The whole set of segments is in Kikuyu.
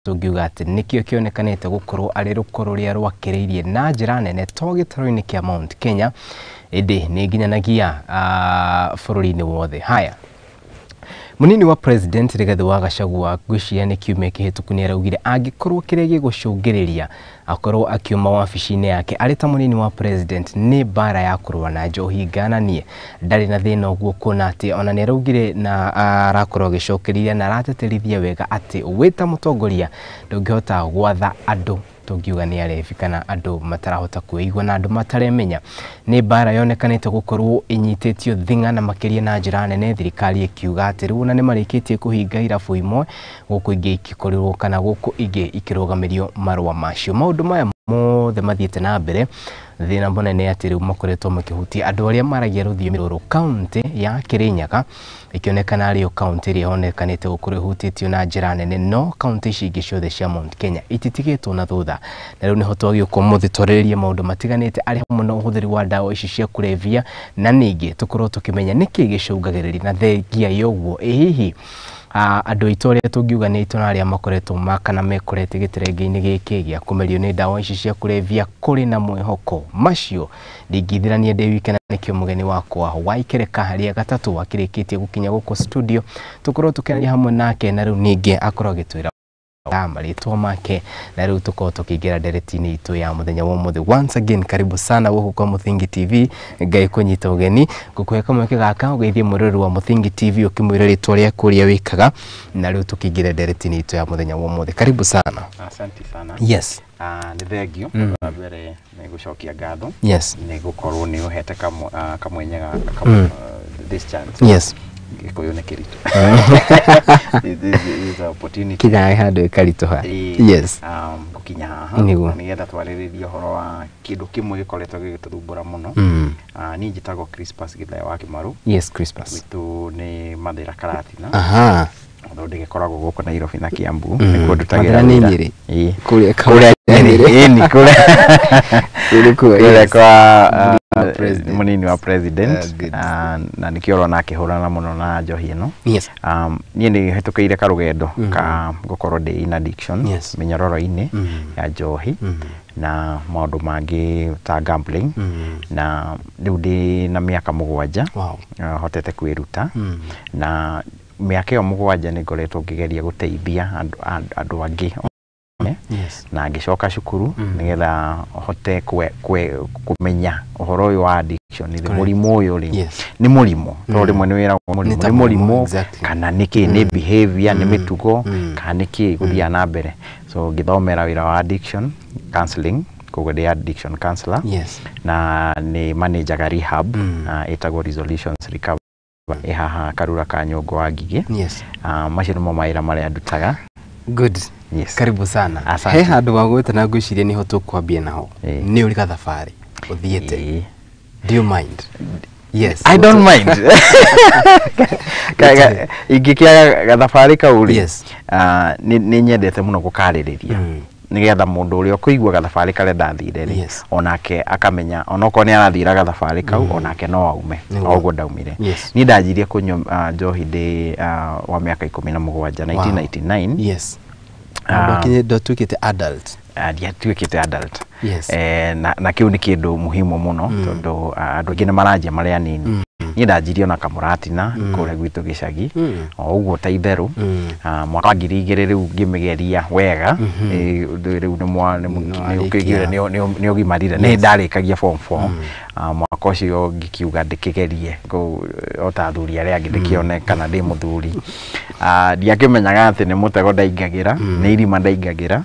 Tũngiuga atĩ nĩkĩo kĩonekanĩte gũkorwo arĩ rũkũ rũrĩa rwakĩrĩirie na njĩra nene to gĩtarũ-inĩ kĩa Mount Kenya, ĩndĩ nĩ nginyanagia bũrũri-inĩ wothe. Haya, Munini wa President Rigathi wa Gachagua, ngwĩciria nĩ kiumia kĩhĩtũku, nĩ araugire angĩkorwo kĩrĩa gĩgũcũngĩrĩria akorwo akiuma wabici-inĩ yake arĩ ta munini wa President nĩ mbara ya kũrũa na njohi ngananie, ndarĩ na thĩna ũguo, kuona atĩ ona nĩ araugire na arakorwo agĩcokereria na arateterithia wega atĩ wĩ ta mũtongoria ndũngĩhota gwatha andũ tũngiuga nĩ arebi kana andũ matarahota kwĩigua na andũ mataremenya. Nĩ mbara yonekanĩte gũkorwo ĩnyitĩtio thing'a na makĩria na njĩra nene, thirikari ĩkiuga atĩ rĩu ona nĩ marĩkĩtie kũhinga irabu imwe gũkũ ingĩ ikĩkorirwo kana gũkũ ingĩ ikĩrũgamĩrio marũa macio. Maũndũ maya mothe mathiĩte na mbere, thĩna mũnene atĩ rĩu makoretwo makĩhutia andũ arĩa maragia rũthiomi rũrũ. Kaũntĩ ya Kirinyaga ĩkĩonekana arĩ yo kaũntĩ ĩrĩa yonekanĩte gũkorwo ĩhutĩtio na njĩra nene, no kaũntĩ ici ingĩ ciothe cia Mount Kenya ititigĩtwo na thutha. Na rĩu nĩho twagĩũka ũmũthĩ twarĩrĩrie maũndũ matiganĩte arĩ hamwe na ũhũthĩri wa ndawa ici cia kũrebia, na ningĩ tũkorwo tũkĩmenya nĩkĩ gĩcũngagĩrĩria, na thengia ya ũguo ĩ hihi andũ aitũ arĩa tũngiuga nĩ aitũ na arĩa makoretwo kana mekorete gĩterenge-inĩ gĩkĩ gĩa kũmerio nĩ ndawa ici cia kũrebia kũrĩ na mwĩhoko? Macio ndingithirania ndĩ wika, na nĩkĩo mũgeni wakwa wa ikereka rĩa gatatũ akĩrĩkĩtie gũkinya gũkũ studio, tũkorwo tũkĩaria hamwe nake, na rĩu ningĩ akorwo agĩtwĩra marĩtwa make, na rĩu tũkorwo tũkĩingĩra ndereti-inĩ itũ ya mũthenya wa ũmũthĩ. Once again, karibu sana gũkũ kwa Mũthingi TV. Ngai kũnyita ũgeni, ngũkũhe kamweke gaka ũgeithie mwĩroreri wa Mũthingi TV, ũkĩmwĩra rĩtwa rĩaku, ũrĩa wĩkaga, na rĩu tũkĩingĩra ndereti-inĩ itũ ya mũthenya wa ũmũthĩ. Karibu sana. Asante sana. Yes. Nĩ thengio. Wa mbere nĩ gũcokia ngatho nĩ gũkorwo nĩ ũhete kamwenye gaka this chance. Gĩkũyũ nĩ kĩritũ. This is an opportunity. Kinyaga handũ ĩkaritũha. Ĩĩ, gũkinya haha nĩgetha twarĩrĩrie ũhoro wa kĩndũ kĩmwe gĩkoretwo gĩgĩtũthumbũra mũno. Niĩ njĩtagwo Crispus Gĩthaya wa Kĩmaru. Yes, Crispus. Gwitũ nĩ Mathĩra, Karatina, although ndĩgĩkoragwo gũkũ Nairobi na Kiambu nĩkuo ndutagĩra Mathĩra nĩ wĩra. Nyĩrĩ? Ĩĩ. Kũrĩa Kũrĩa Nyĩrĩ. Ĩni, kũrĩa Kũrĩa kuo, kũrĩa kwa Mũnini wa president. Mũnini wa president. Ah, good. Na nĩkĩo ũrona akĩhũrana mũno na njohi ĩno. Niĩ nĩ hĩtũkĩire karũgendo ka gũkorwo ndĩ in addiction, mĩnyororo-inĩ ya njohi na maũndũ mangĩ ta gambling, na rĩu ndĩ na mĩaka 7 hotete kwĩruta, na mĩaka ĩyo 7 nĩ ngoretwo ngĩgeria gũteithia andũ angĩ na ngĩcoka cukuru nĩgetha hote kũmenya ũhoro ũyũ wa addiction rĩ, mũrimũ ũyũ rĩ, nĩ mũrimũ tondũ rĩmwe nĩ wĩragwo mũrimũ Nĩ ta nĩ mũrimũ, mũrimũ kana nĩ kĩ, nĩ behavior, nĩ mĩtugo, kana nĩ kĩ gũthiaga na mbere. So ngĩthomera wĩra wa addiction counseling, koguo ndĩ addiction counselor na nĩ manajaga rehab ĩtagwo Resolutions Recovery, ĩ haha Karura ka Nyũngũ wa Ngigĩ. Macio nĩmo mawĩra marĩa ndutaga. Good. Yes. Karibu sana. Asante. He handũ wagwĩte na ngwĩciria nĩho tũkwambia naho. Nĩ ũrĩ gathabarĩ ũthiĩte? Ĩĩ. Do you mind? Yes. I don't mind. Ingĩkĩaga gathabarĩ kau rĩ, nĩ nyendete mũno gũkarĩrĩria nĩgetha mũndũ ũrĩa ũkũigua gathabarĩ karĩa ndathire rĩ, onake akamenya onokorwo nĩ arathira gathabarĩ kau, onake no aume o ũguo ndaumire. Niĩ ndanjirie kũnyua njohi ndĩ wa mĩaka 17, 1999. Ndwatuĩkĩte adult. Ndiatuĩkĩte adult. Na kĩu nĩ kĩndũ muhimu mũno tondũ andũ aingĩ nĩ maranjia marĩ anini. Niĩ ndanjirie ona kamũratina kũrĩa gwitũ gĩcagi o ũguo ta itherũ. Mwaka wa 2000 rĩu ngĩmĩgeria wega. Rĩu Nĩ nĩ warĩkia. ũkĩiguire nĩ ũgimarire, nĩ ndarĩkagia form 4. Mwaka ũcio ngĩkiuga ndĩkĩgerie o ta athuri arĩa angĩ, ndĩkĩone kana ndĩ mũthuri. Ndiakĩmenyaga atĩ nĩ mũtego ndaingagĩra, nĩ irima ndaingagĩra.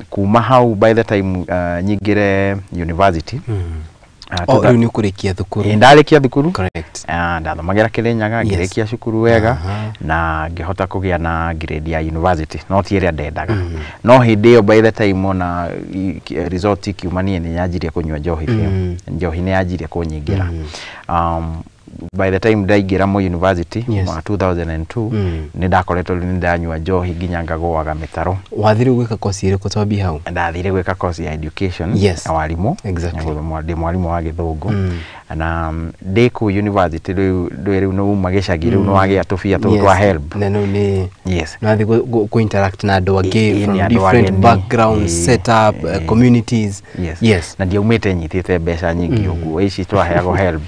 Kuma hau, by the time nyingĩre university, Oh, rĩu nĩ ũkũrĩkia thukuru. Ĩ, ndarĩkia thukuru. Ndathomagĩra Kĩrĩnyaga. Ngĩrĩkia cukuru wega na ngĩhota kũgĩa na grade ya university, no ti ĩrĩa ndendaga. No hĩndĩ ĩyo, by the time ona result ikiuma, niĩ nĩ nyanjirie kũnyua njohi biũ. Njohi nĩ yanjirie kũnyingĩra. By the time ndaingĩra Moi University mwa 2002, nĩ ndakoretwo rĩu nĩ ndanyua njohi nginya ngagũaga mĩtaro. Wathire gwĩka kosi ĩrĩkũ twambie hau? Ndathire gwĩka kosi ya education, ya warimũ. Ndĩ mwarimũ wa gĩthũngũ. Na ndĩ kũu university rĩu, ndũĩ rĩu nĩ uma gĩcagi, rĩu nĩ wagĩa tũbia tũu twa HELB. Na rĩu nĩ nĩwathiĩ kũ interact na andũ angĩ from different backgrounds, setup, communities. Yes. Na ndiaumĩte nyitĩte mbeca nyingĩ ũguo, ici twaheagwo HELB.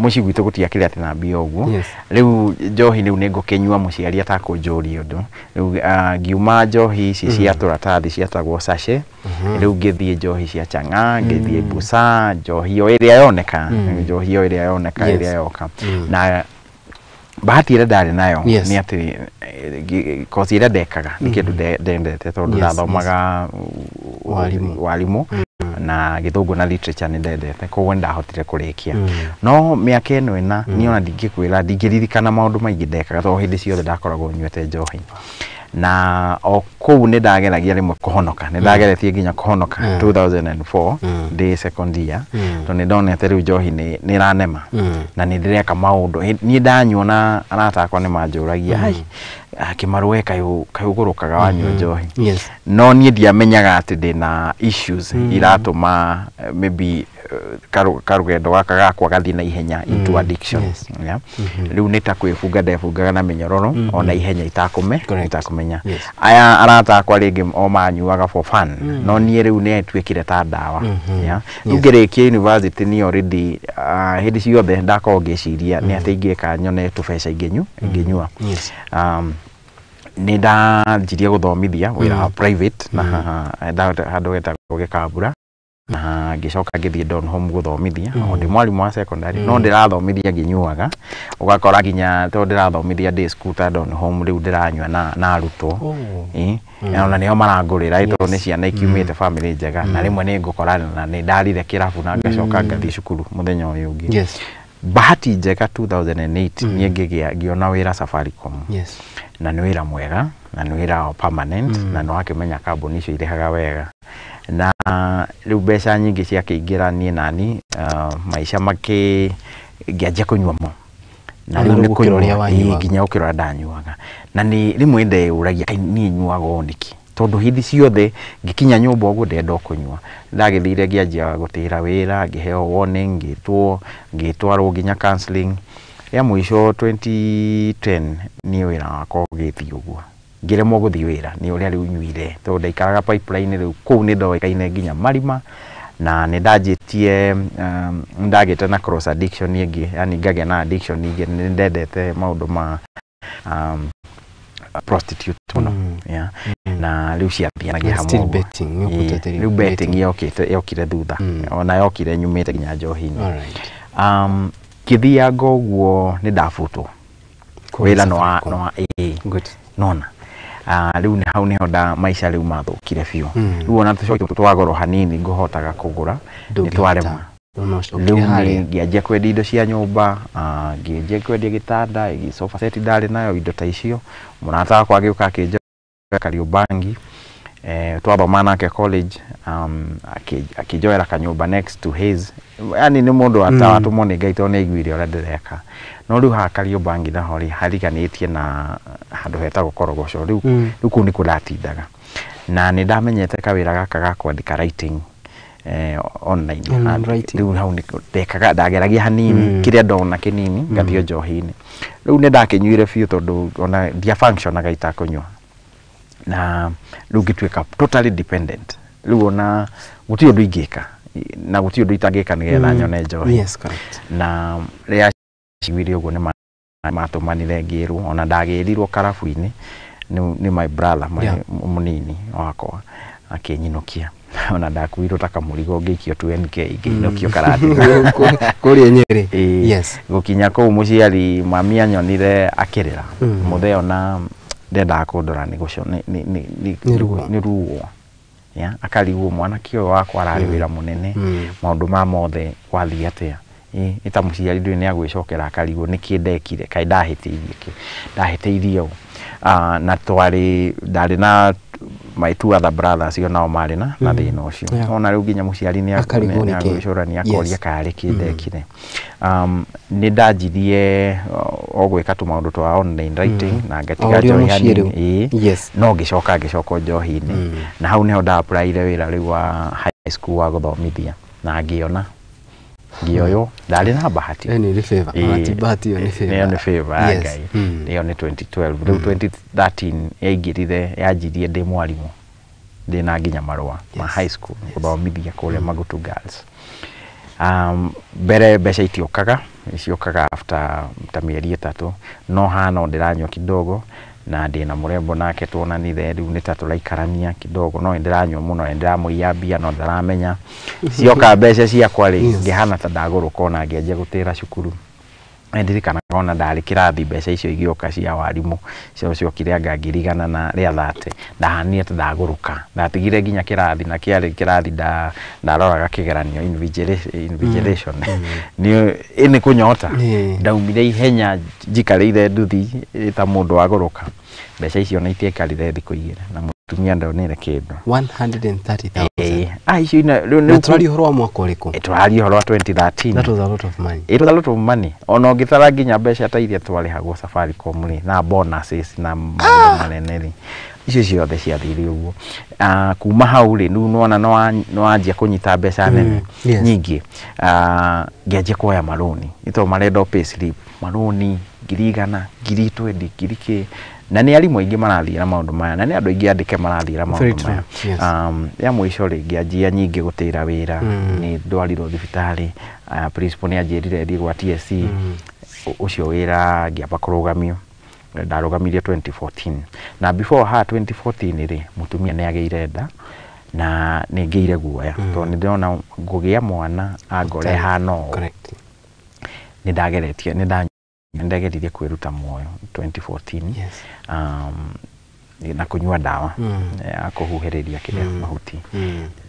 Mũciĩ gwitũ gũtiakĩrĩ atĩ na mbia ũguo. Rĩu njohi rĩu nĩ ngũkĩnyua mũciari atakũnjũria ũndũ. Rĩu ngiuma njohi ici cia tũratathi ciatagwo sachet, rĩu ngĩthiĩ njohi cia chang'aa, ngĩthiĩ busa, njohi o ĩrĩa yoneka, njohi o ĩrĩa yoneka, ĩrĩa yoka. Na bahati ĩrĩa ndarĩ nayo nĩ atĩ kosi ĩrĩa ndekaga nĩ kĩndũ ndendete, tondũ ndathomaga warimũ na gĩthũngũ na literature nĩ ndendete, koguo nĩ ndahotire kũrĩkia. No mĩaka ĩno ĩna niĩ ona ndingĩkwĩra, ndingĩririkana maũndũ maingĩ ndekaga, tondũ hĩndĩ ciothe ndakoragwo nyuĩte njohi. Na o kũu nĩ ndageragia rĩmwe kũhonoka, nĩ ndageretie nginya kũhonoka 2004 ndĩ second year, tondũ nĩ ndonete rĩu njohi nĩ ĩranema na nĩ ndĩreka maũndũ. Niĩ ndanyua na arata akwa nĩ manjũragia, ai Kĩmaru we kaĩ ũgũrũkaga wanyua njohi. No niĩ ndiamenyaga atĩ ndĩna issues iratũma maybe karũgendo gaka gakwa gathiĩ na ihenya into addiction. Rĩu nĩ ta kwĩbunga ndebungaga na mĩnyororo ona ihenya itakũmenya. Aya arata akwa rĩngĩ o manyuaga for fun, no niĩ rĩu nĩ ĩtuĩkire ta ndawa. Rĩu ngĩrĩkia university niĩ already hĩndĩ ciothe ndakorwo ngĩciria nĩ atĩ ingĩka nyone tũbeca ingĩnyua. Nĩ ndanjirie gũthomithia wĩra wa private na handũ hetagwo Gĩkambura, na ngĩcoka ngĩthiĩ Donholm gũthomithia. O ndĩ mwarimũ wa secondary, no ndĩrathomithia ngĩnyuaga, ũgakora nginya tondũ ndĩrathomithia ndĩ scooter Donholm, rĩu ndĩranyua na arutwo. Ona nĩo marangũrĩra, tondũ nĩ ciana ikiumĩte family njega, na rĩmwe nĩ ngũkora na nĩ ndarire kĩrabu na ngacoka ngathiĩ cukuru mũthenya ũyũ ũngĩ. Bahati njega 2008 niĩ ngĩona wĩra Safaricom. Na nĩ wĩra mwega, na nĩ wĩra wa permanent, na nĩ wakĩmenya kambuni icio irĩhaga wega. Na rĩu mbeca nyingĩ ciakĩingĩra niĩ nani, maica ngĩanjia kũnyua mo. Na rĩu nĩ kũnyua nginya gũkĩra ũrĩa ndanyuaga. Na nĩ rĩmwe ndeyũragia kaĩ niĩ nyuaga ũũ nĩkĩ? Tondũ hĩndĩ ciothe ngĩkinya nyũmba ũguo ndenda o kũnyua. Ndagĩthire ngĩanjia gũtĩra wĩra, ngĩheo warning, ngĩtwo, ngĩtwarwo nginya counseling. Rĩa mũico 2010 niĩ wĩra wakwa ũgĩthiĩ ũguo. Ngĩremwo gũthiĩ wĩra nĩ ũrĩa rĩu nyuire, tondũ ndaikaraga pipeline rĩu kũu nĩ ndoĩkaine nginya marima, na nĩ ndanjĩtie, nĩ ndagĩte na cross addiction ĩngĩ, yani ngagĩa na addiction ĩngĩ, nĩ ndendete maũndũ ma prostitute mũno. Na rĩu ciathianagia hamwe ũguo. Rĩu betting yokire thutha, ona yokire nyumĩte nginya njohi-inĩ. Ngĩthianga ũguo nĩ ndabutwo wĩra nona. Rĩu hau nĩho maica rĩu mathũkire biũ. Rĩu ona tũcoki twa goro hanini ngũhotaga kũgũra nĩ twarema. Rĩu ngĩanjia kwendia indo cia nyũmba, ngĩanjia kwendia gĩtanda, sofa set ndarĩ nayo, indo ta icio. Mũrata wakwa agĩũka akĩnjoera Kariobangi, twathoma nake college, akĩnjoera kanyũmba next to his. Yani nĩ mũndũ watũmwo nĩ Ngai tondũ nĩ aiguire ũrĩa ndĩreka. No rĩu haha Kariobangi naho rĩ, hariganĩtie na handũ hetagwo Korogocho. Rĩu kũu nĩkuo ndatindaga. Na nĩ ndamenyete kawĩra gaka ga kwandĩka writing online. Rĩu hau ndekaga, ndageragia hanini, kĩrĩa ndona kĩnini ngathiĩ njohi-inĩ. Rĩu nĩ ndakĩnyuire biũ tondũ ona ndia functionaga itakũnyua. Na rĩu ngĩtuĩka totally dependent. Rĩu ona gũtirĩ ũndũ ingĩka, na gũtirĩ ũndũ itangĩka nĩgetha nyone njohi. Na rĩrĩa ciguire ũguo nĩ matũmanire ngĩrwo, ona ndagĩrirwo karabu-inĩ nĩ my brother mũnini wakwa akĩnyinũkia. Ona ndakuirwo ta kamũrigo ngĩikio 2NK ngĩinũkio Karatina. Kũrĩa Nyĩrĩ. Gũkinya kũu mũciari mami anyonire akĩrĩra. Mũthee ona ndendaga kũndora nĩ ruo. Akarigwo mwanake ũyũ wakwa ararĩ wĩra mũnene, maũndũ ma mothe wathiĩ atĩa. Nĩ ta mũciari ndũĩ nĩ agwĩcokera akarigwo nĩkĩ ndekire, kaĩ ndahĩtĩirie kĩ, ndahĩtĩirie ũ. Na twarĩ, ndarĩ na My two other brothers io nao marĩ na thĩna ũcio. Ona rĩu nginya mũciari nĩ agwĩcũrania akoria karĩ kĩ ndekire. Nĩ ndanjirie o gwĩka tũmaũndũ twa online writing na ngatiga njohi hanini, no ngĩcoka njohi-inĩ, na hau nĩho nda-applyire wĩra rĩu wa high school wa gũthomithia na ngĩona ngĩoywo. Ndarĩ na bahati. Nĩ favor. Ona ti bahati, ĩyo nĩ favor. Ĩyo nĩ favor ya Ngai. Ĩyo nĩ 2012. Rĩu 2013 yaingĩrire, yanjirie ndĩ mwarimũ, ndĩna nginya marũa ma high school gũthomithia kũrĩa Magutu Girls. Mbere mbeca itiũkaga, ciokaga after ta mĩeri 3, no haha no ndĩranyua kidogo na ndĩna mũrembo nake tuonanire rĩu nĩ ta tũraikarania kidogo, no nĩndĩranyua mũno, nĩndĩramũiya mbia no ndaramenya. Cioka mbeca ciakwa rĩ, ngĩhana ta ndagũrũka ona ngĩanjia gũtĩra cukuru. Ndirikanaga ona ndarĩ kĩrathi mbeca icio igĩũka cia warimũ cio ciokire anga 100,000 na rĩa 30, ndahanire ta ndagũrũka, ndatigire nginya kĩrathi na kĩarĩ kĩrathi ndaroraga kĩgeranio invigilation nĩ kũnyota. Ndaumire ihenya njikarĩire nduthi ta mũndũ wagũrũka. Mbeca icio na itiaikarire thikũ 2 na mũtumia ndonire kĩndũ. 130,000. Icio rĩu tũraria ũhoro wa mwaka ũrĩkũ? Tũraria ũhoro wa 2013. That was a lot of money. It was a lot of money. Ona ũngĩtara nginya mbeca ta iria twarĩhagwo Safaricom rĩ, na bonuses na maũndũ manene rĩ, icio ciothe ciathire ũguo. Kuma hau rĩ, rĩu nĩwona nĩwanjia kũnyita mbeca nene nyingĩ. Ngĩanjia kuoya marũni, nĩ tondũ marenda o pay slip, marũni 100,000, 20,000, ngiri kĩ. Na nĩ arimũ aingĩ marathiĩra maũndũ maya, na nĩ andũ aingĩ andĩke marathiĩra maũndũ maya. Ya mũico rĩ, ngĩanjia nyingĩ gũtĩra wĩra, nĩ ndwarirwo thibitarĩ, principal nĩ anjĩrire thiĩ gwa TSC, ũcio wĩra ngĩamba kũrũgamio. Ndarũgamirie 2014. Na before ha 2014 rĩ, mũtumia nĩ agĩire nda na nĩ ngĩire guoya, tondũ nĩ ndĩrona ngũgĩa mwana angore hana ũũ. Nĩ ndageretie, nĩ ndageririe kwĩruta muoyo 2014. Na kũnyua ndawa ya kũhuhĩrĩria kĩrĩa mahuti,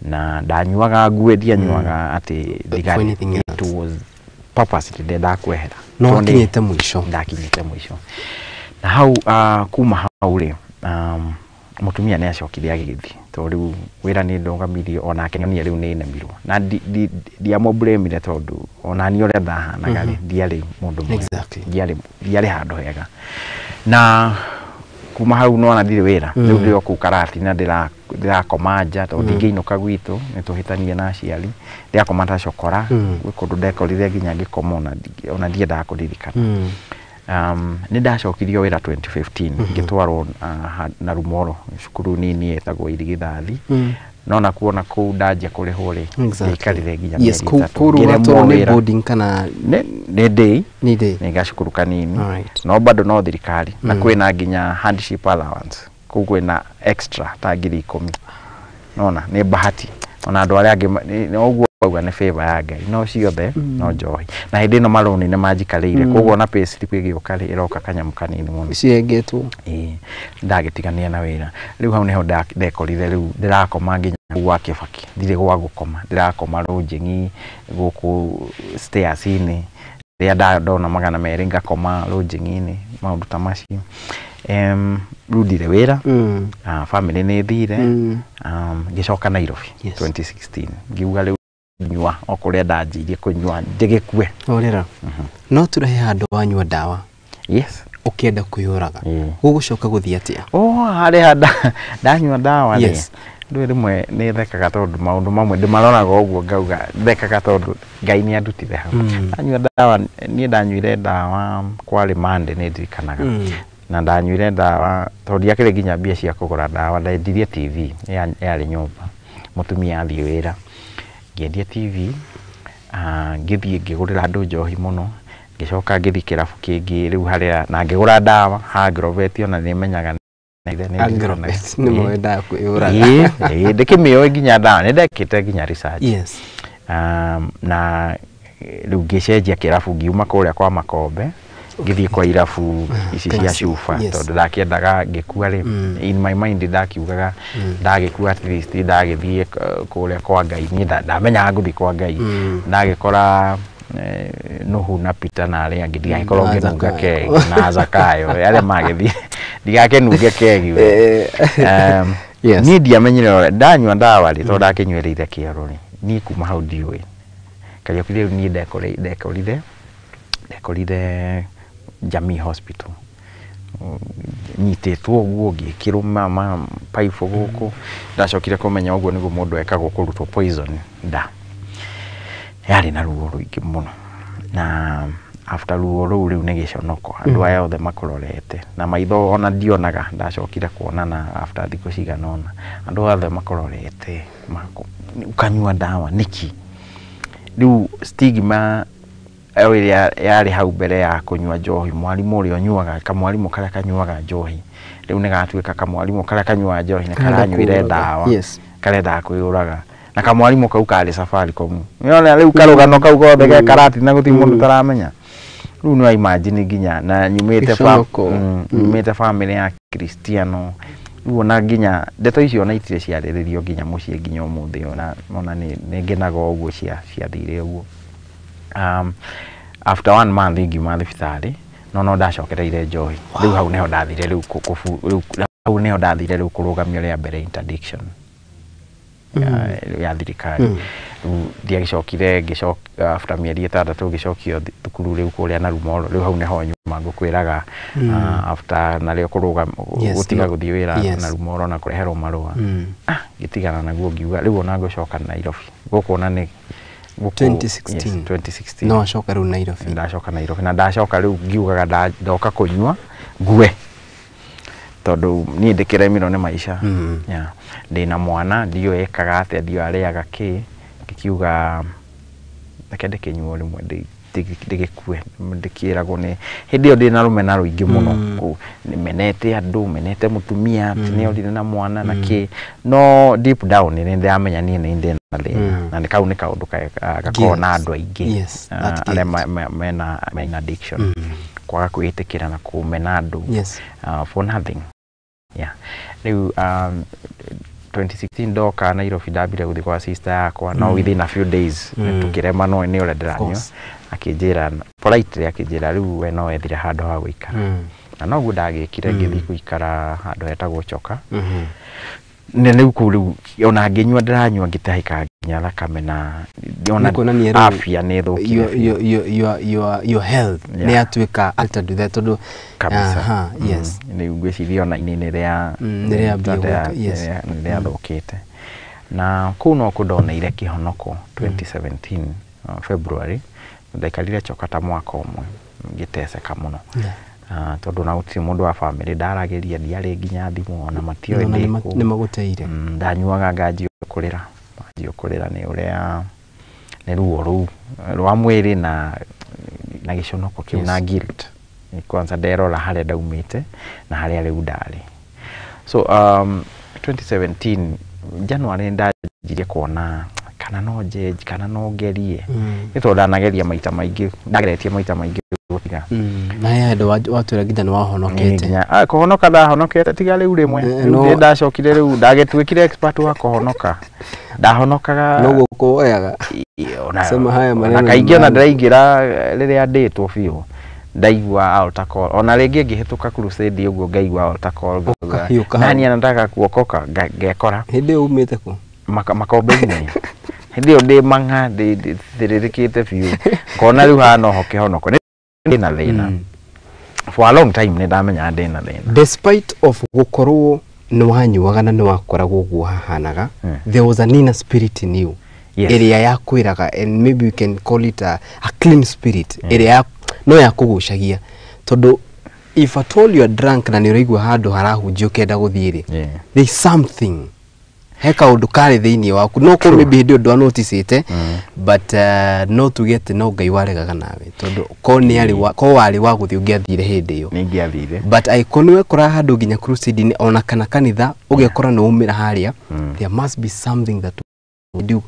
na ndanyuaga nguĩ, ndianyuaga atĩ thigari. It was purposely ndendaga kwehera. No wakinyĩte mũico. Ndakinyĩte mũico. Na hau kuma hau rĩ, mũtumia nĩ acokire agĩthiĩ, tondũ rĩu wĩra nĩ ndũgamirie, onake nĩ rĩu nĩ nemirwo, na ndiamũblamire tondũ ona niĩ ũrĩa ndahanaga rĩ, ndiarĩ mũndũ mwega, ndiarĩ handũ hega. Na kuma hau nĩwona ndirĩ wĩra, rĩu ndĩ o kũu karati na ndĩrakoma nja, tondũ ndingĩinũka gwitũ, nĩ tũhĩtanie na aciari, ndĩrakoma ta cokora, gwĩ kũndũ ndekorire nginya ngĩkoma, ona ndiendaga kũririkana. Nĩ ndacokirio wĩra 2015, ngĩtwarwo na Rumoro, cukuru nini ĩtagwo Irigithathi. No nakuo na kũu ndanjia kũrĩhwo rĩ, ngĩikarire nginya mĩeri 3. Kũu watwarwo nĩ boarding kana nĩ day, nĩ gacukuru kanini, no bado no thirikari, na kwĩna nginya hardship allowance, kũu kwĩna extra ta 10,000. Nona nĩ bahati, ona andũ arĩa angĩ ũguo auga nĩ favor ya Ngai, no ciothe no njohi. Na hĩndĩ ĩno marũni nĩ manjikarĩire, koguo ona pay slip ĩgĩũka rĩ, ĩroka kanyamũ kanini mũno ciengetwo. Ndagĩtigania na wĩra. Rĩu hau nĩho ndekorire rĩu ndĩrakoma nginya gwa Kĩbaki, ndirĩ gwa gũkoma, ndĩrakoma rũnjĩng'i gũkũ stairs-inĩ, rĩrĩa ndona 200 ngakoma rũnjĩng'i-inĩ, maũndũ ta macio. Rĩu ndirĩ wĩra, family nĩ ĩthire, ngĩcoka Nairobi 2016, ngiuga rĩu nyua o kũrĩa ndanjirie kũnyua ndĩgĩkue. Orĩra. No tũrehe handũ wanyua ndawa. Yes. Ũkĩenda kwĩyũraga. Gũgũcoka gũthiĩ atĩa? Harĩa ndanyua ndawa rĩ, ndũĩ rĩmwe nĩ thekaga tondũ maũndũ mamwe ndĩmaroraga ũguo ngauga thekaga tondũ Ngai nĩ andutire hau. Ndanyua ndawa, niĩ ndanyuire ndawa kwarĩ Monday nĩ ndirikanaga. Na ndanyuire ndawa tondũ ndiakĩrĩ nginya mbia cia kũgũra ndawa, ndendirie TV yarĩ nyũmba, mũtumia athiĩ wĩra, ngĩendia TV, ngĩthiĩ ngĩgũrĩra andũ njohi mũno, ngĩcoka ngĩthiĩ kĩrabu kĩngĩ rĩu harĩa na ngĩgũra ndawa Agrovet, ona nĩ menyaga Agrovet nĩ mwendaga kwĩyũraga. Ndĩkĩmĩũĩ nginya ndawa, nĩ ndekĩte nginya research. Na rĩu ngĩcenjia kĩrabu, ngiuma kũrĩa kwa Makombe ngĩthiĩ kwa irabu ici cia cuba, tondũ ndakĩendaga ngĩkua rĩ, in my mind ndakiugaga ndagĩkua at least ndagĩthiĩ kũrĩa kwa Ngai, niĩ ndamenyaga ngũthiĩ kwa Ngai, ndagĩkora Nuhu na Peter na arĩa angĩ, ndigagĩkorwo ngĩnunga kegi na Zakayo arĩa magĩthiĩ, ndigakĩnunge kegi we. Niĩ ndiamenyire ũrĩa ndanyua ndawa rĩ, tondũ ndakĩnyuĩrĩire kĩoro rĩ, niĩ kuma hau ndiũĩ. Kariũki rĩu niĩ ndekorire Jamii Hospital. Nyitĩtwo ũguo ngĩkĩrwo pipe gũkũ. Ndacokire kũmenya ũguo nĩguo mũndũ ekagwo kũrutwo poison nda. Yarĩ na ruo rũingĩ mũno. Na after ruo rũu rĩu nĩ gĩconoko, andũ aya othe makũrorete na maitho ona ndionaga, ndacokire kuonana after thikũ cigana ũna, andũ othe makũrorete, ũkanyua ndawa nĩkĩ? Rĩu stigma ĩrĩa yarĩ hau mbere ya kũnyua njohi, mwarimũ ũrĩa ũnyuaga, kamwarimũ karĩa kanyuaga njohi, rĩu nĩ gatuĩka kamwarimũ karĩa kanyuaga njohi nĩ karanyuire ndawa, karendaga kwĩyũraga. Na kamwarimũ kau karĩ Safaricom. Nĩwona rĩu karũgano kau gothe ge karati na gũtirĩ mũndũ taramenya. Rĩu no imagine nginya na nyumĩte family ya Kristiano. Rĩu ona nginya ndeto icio ona itirĩ ciarĩrĩrio nginya mũciĩ nginya ũmũthĩ, ona nĩ ngenaga ũguo ciathire ũguo. After 1 month ngiuma thibitarĩ, no ndacokereire njohi. Rĩu hau nĩho ndathire rĩu hau nĩho ndathire rĩu kũrũgamio rĩa mbere interdiction ya thirikari. Rĩu ndiagĩcokire, ngĩcoka after mĩeri 6 ngĩcokio thukuru rĩu kũrĩa Narumoro. Rĩu hau nĩho nyuma ngũkwĩraga, after narĩo kũrũgama gũtiga gũthiĩ wĩra Narumoro na kũreherwo marũa. Ngĩtigana naguo ngiuga rĩu ona ngũcoka Nairobi. Gũkũ ona nĩ 2016. 2016. No acoka rĩu Nairobi. Ndacoka Nairobi na ndacoka rĩu ngiugaga ndoka kũnyua ngue, tondũ niĩ ndĩkĩremirwo nĩ maica. Ndĩna mwana, ndiũĩ ekaga atĩa, ndiũĩ arĩaga kĩ, ngĩkiuga reke ndĩkĩnyue rĩmwe ndĩgĩkue, ndĩkĩragwo nĩ hĩndĩ ĩyo ndĩna rũmena rũingĩ mũno, menete andũ, menete mũtumia, atĩ nĩorire na mwana na kĩ, no deep down nĩ ndĩramenya niĩ nĩ ndĩna thĩna, na kau nĩ kaũndũ gakoragwo na andũ aingĩ arĩa mena addiction, kwaga kwĩĩtĩkĩra na kũmena andũ for nothing. Rĩu 2016 ndoka Nairobi ndambire gũthiĩ kwa sister yakwa, no within a few days tũkĩremanwo nĩ ũrĩa ndĩranyua, akĩnjĩra politely, akĩnjĩra rĩu we no wethire handũ ha gũikara, na noguo ndagĩkire, ngĩthiĩ gũikara handũ hetagwo Choka. Na rĩu kũu rĩu ona ngĩnyua ndĩranyua ngĩtahĩka nginya thakame, na ona afya nĩ ĩthũkire. Your health nĩ yatuĩka altered there tondũ kabisa. Yes, rĩu ngwĩciria ona ini nĩ rĩathũkĩte. Na kũu no kũ ndoneire kĩhonoko 2017 February, ndaikarire Choka ta mwaka ũmwe ngĩteceka mũno. Tondũ na gũtirĩ mũndũ wa family ndaragĩria, ndiarĩ nginya thimũ ona matioĩ ndĩ kũ. Nĩmagũteire. Ndanyuaga nganjia kũrĩra, nganjia kũrĩra nĩ ũrĩa nĩ ruo rũu rwa mwĩrĩ na gĩconoko kĩu na guilt. Kwanza nderora harĩa ndaumĩte na harĩa rĩu ndarĩ. So 2017 January ndanjirie kuona kana no njenji, kana no ngerie. Nĩ tondũ ndanageria maita maingĩ, ndageretie maita maingĩ gũtiga. Na he handũ watwĩra nginya nĩ wahonokete. Kũhonoka ndahonokete tiga rĩu rĩmwe. Rĩu ndacokire rĩu ndagĩtuĩkire expert wa kũhonoka. Ndahonokaga. No gũkũ woyaga. Sema haya maneno. Na kaingĩ ona ndĩraingĩra rĩrĩa ndĩtwo biũ, ndaigua altar call. Ona rĩngĩ ngĩhĩtũka crusade ũguo ngaigua altar call. Nani anataka kuokoka, ngekora. Hĩndĩ ĩyo umĩte kũ? Makombe-inĩ. Hĩndĩ ĩyo ndĩ mang'a, ndĩthĩrĩrĩkĩte biũ. Kona rĩu haha noho kĩhonoko. Ndĩna thĩna. For a long time nĩ ndamenyaga ndĩna thĩna. Despite of gũkorwo nĩ wanyuaga na nĩ wakoragwo ũguo hahanaga, there was an inner spirit in you. Ĩrĩa yakwĩraga, and maybe we can call it a clean spirit, ĩrĩa no yakũgucagia. Tondũ if at all you are drunk na nĩ ũraigua handũ harahunjia ũkĩenda gũthiĩ rĩ, there is something, he kaũndũ karĩ thĩinĩ waku, no korwo maybe hĩndĩ ĩyo ndwanoticĩte, but no tuge atĩ no Ngai waregaga nawe, tondũ ko warĩ wa gũthiĩ ũngĩathire hĩndĩ ĩyo. Nĩingĩathire. But angĩkorwo nĩ wekora handũ nginya crusade-inĩ ona kana kanitha ũgekora nĩ waumĩra harĩa, there must be something that you do.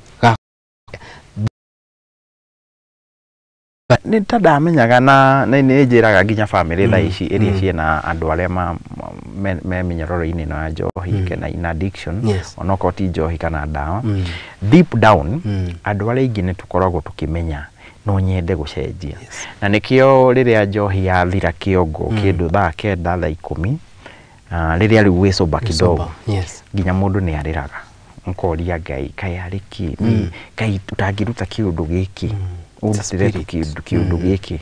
Nĩ ta ndamenyaga na nĩ njĩraga nginya family thaa ici ĩrĩa ciĩna andũ arĩa me mĩnyororo-inĩ ĩno ya njohi kana in addiction, onokorwo ti njohi kana ndawa, deep down andũ arĩa aingĩ nĩ tũkoragwo tũkĩmenya no nyende gũcenjia. Na nĩkĩo rĩrĩa njohi yathira kĩongo kĩndũ thaa 9 thaa 10, Rĩrĩa rĩu wĩ sober kidogo, nginya mũndũ nĩ arĩraga, nkoria Ngai, kaĩ arĩ kĩ Ngai ũtangĩruta kĩũndũ gĩkĩ, ũndutĩre tu kĩũndũ gĩkĩ,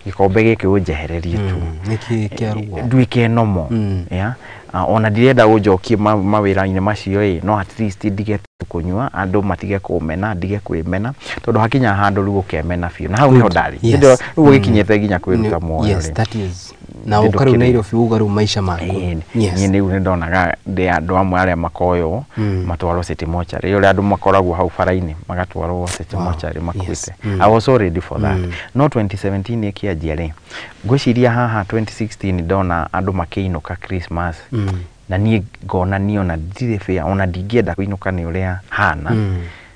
gĩkombe gĩkĩ ũnjehererie tu, nduĩke normal. Yeah? Ona ndirenda ũnjokie mawĩra-inĩ macio ĩ, no at least ndige kũnyua, andũ matige kũmena, ndige kwĩmena, tondũ hakinya handũ rĩu ũkemena biũ, na hau nĩho ndarĩ. Rĩu ũgĩkinyĩte nginya kwĩruta muoyo. Yes, that is. Na ũka rĩu Nairobi uga rĩu maica maku. Niĩ rĩu nĩndonaga ndĩ andũ amwe arĩa makoywo matwarwo city mortuary, ũrĩa andũ makoragwo hau bara-inĩ magatwarwo city mortuary makuĩte. I was so ready for that. No 2017 ĩkĩanjia rĩ, ngwĩciria haha 2016 ndona andũ makĩinũka Christmas, na niĩ ngona niĩ ona ndirĩ fair, ona ndingĩenda kũinũka nĩ ũrĩa hana.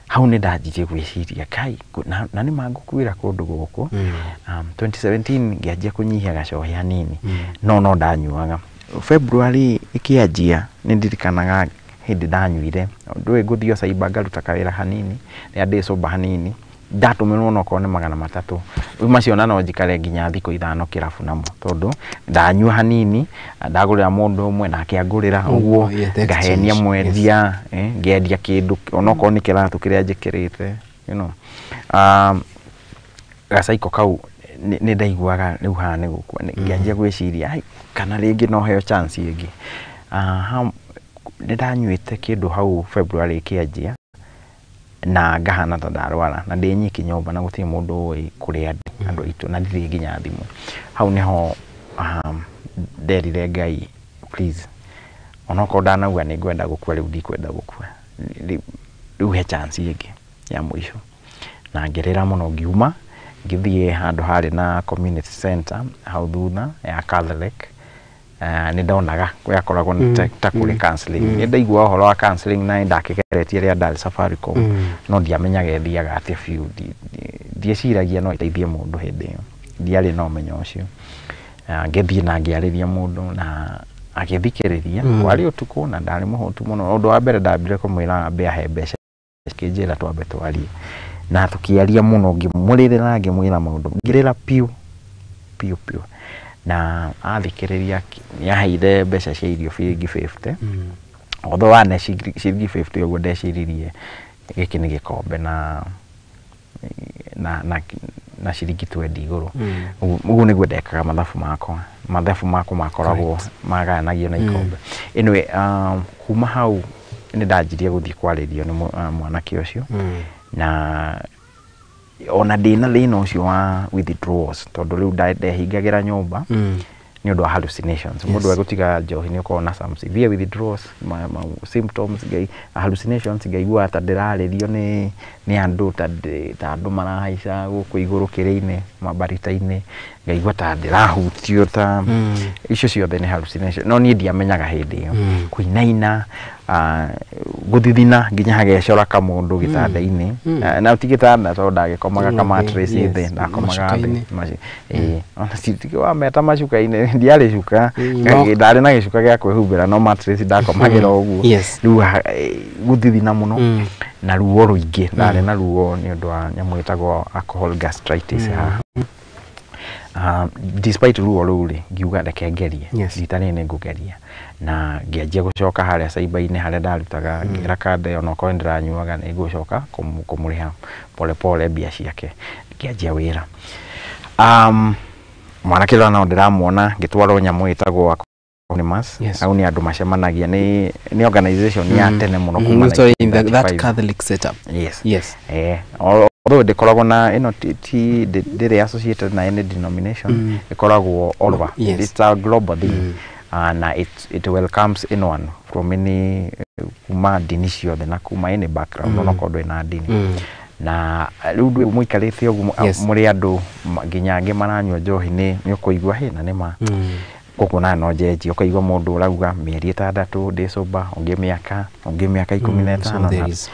Hau nĩ ndanjirie gwĩciria kai na nĩ mangũkuĩra kũndũ gũkũ. 2017 ngĩanjia kũnyihia gacohi hanini, no ndanyuaga. February ĩkĩanjia nĩ ndirikanaga hĩndĩ ndanyuire, ndũĩ ngũthiĩ o cyber ngaruta kawĩra hanini, rĩrĩa ndĩ sober hanini, ndatũmĩrwo onokorwo nĩ 300, rĩu macio ona no njikare nginya thikũ 5 kĩrabu namo, tondũ ndanyua hanini, ndagũrĩra mũndũ ũmwe nake angũrĩra ũguo, ngahenia mwendia, ngendia kĩndũ onokorwo nĩ kĩratũ kĩrĩa njĩkĩrĩte, you know. Gacaiko kau nĩ ndaiguaga rĩu haha nĩ gũkua, ngĩanjia gwĩciria kana rĩngĩ no heo chance ĩngĩ. Nĩ ndanyuĩte kĩndũ hau February ĩkĩanjia, na ngahana ta ndarwara, na ndĩ nyiki nyũmba na gũtirĩ mũndũ ũĩ kũrĩa ndĩ, andũ aitũ, na ndirĩ nginya thimũ. Hau nĩho nderire Ngai, please, onokorwo ndanauga nĩ ngwenda gũkua, rĩu ndikwenda gũkua, rĩu he chance ĩngĩ ya mũico. Na ngĩrĩra mũno, ngiuma ngĩthiĩ handũ harĩ na community center hau thutha ya Catholic. Nĩ ndonaga yakoragwo ta kũrĩ counseling. Nĩ ndaigua ũhoro wa counseling na nĩ ndakĩgeretie rĩrĩa ndarĩ Safaricom, no ndiamenyaga ĩthiaga atĩa biũ, ndieciragia no ĩteithie mũndũ hĩndĩ ĩyo, ndiarĩ na ũmenyo ũcio. Ngĩthiĩ na ngĩarĩria mũndũ na agĩthikĩrĩria, kwarĩ ũtukũ na ndarĩ mũhũtu mũno. Ũndũ wa mbere ndambire kũmwĩra ambe ahe mbeca, akĩnjĩra twambe twarie, na tũkĩaria mũno, ngĩmũrĩrĩra, ngĩmwĩra maũndũ, ngĩrĩra piũ piũ piũ, na athikĩrĩria nĩaheire mbeca cia irio ciringi 50. Although wane ciringi 50 ũguo ndeciririe gĩkĩ nĩ gĩkombe na ciringi 20 igũrũ. Ũguo nĩguo ndekaga mathabu makwa, mathabu makwa makoragwo magayanagio na ikombe. Anyway, kuma hau nĩ ndanjirie gũthiĩ kwarĩrio nĩ mwanake ũcio, na ona ndĩna thĩna ũcio wa withdrawals, tondũ rĩu ndehingagĩra nyũmba nĩ ũndũ wa hallucinations. Mũndũ egũtiga njohi nĩ ũkoragwo na some severe withdrawals, symptoms, hallucinations, ngaigua ta ndĩrarĩrio nĩ andũ, ta andũ marahaica gũkũ igũrũ kĩrĩ-inĩ, mabarita-inĩ, ngaigua ta ndĩrahutio, ta icio ciothe nĩ hallucination, no niĩ ndiamenyaga hĩndĩ ĩyo. Kũinaina, gũthithina nginya hagecora kamũndũ gĩtanda-inĩ, na ti gĩtanda tondũ ndagĩkomaga ka mattress thĩ, ndakomaga thĩ, ona wameta macuka-inĩ, ndiarĩ cuka, ndarĩ na gĩcuka gĩa kwĩhumbĩra, no mattress ndakomagĩra ũguo. Rĩu gũthithina mũno na ruo rũingĩ, ndarĩ na ruo nĩ ũndũ wa nyamũ ĩtagwo alcohol gastritis haha. Despite ruo rũu rĩ, ngiuga reke ngerie, rita rĩrĩ nĩ ngũgeria, na ngĩanjia gũcoka harĩa cyber-inĩ harĩa ndarutaga, ngĩra kanda onokorwo nĩndĩranyuaga nĩ ngũcoka kũmũrĩha pole pole mbia ciake, ngĩanjia wĩra. Mwanake ũrĩa no ndĩramuona ngĩtwarwo nyamũ ĩtagwo Anonymous. Hau nĩ andũ macemanagia, nĩ organization ya tene mũno kuma 1935. That Catholic setup. Yes. Yes. Although ndĩkoragwo na ĩno ti ndĩrĩ associated na any denomination, ĩkoragwo all over. It's a global thing. Na it welcomes anyone from any kuma ndini ciothe na kuma any background, onokorwo ndũrĩ na ndini. Na rĩu mũikarĩte ũguo mũrĩ andũ nginya angĩ maranyua njohi, nĩ ũkũigua hĩ na nĩ ma koguo na no njenjie, ũkaigua mũndũ ũrauga mĩeri 6 ndĩ sober, ũngĩ mĩaka, ũngĩ mĩaka 15,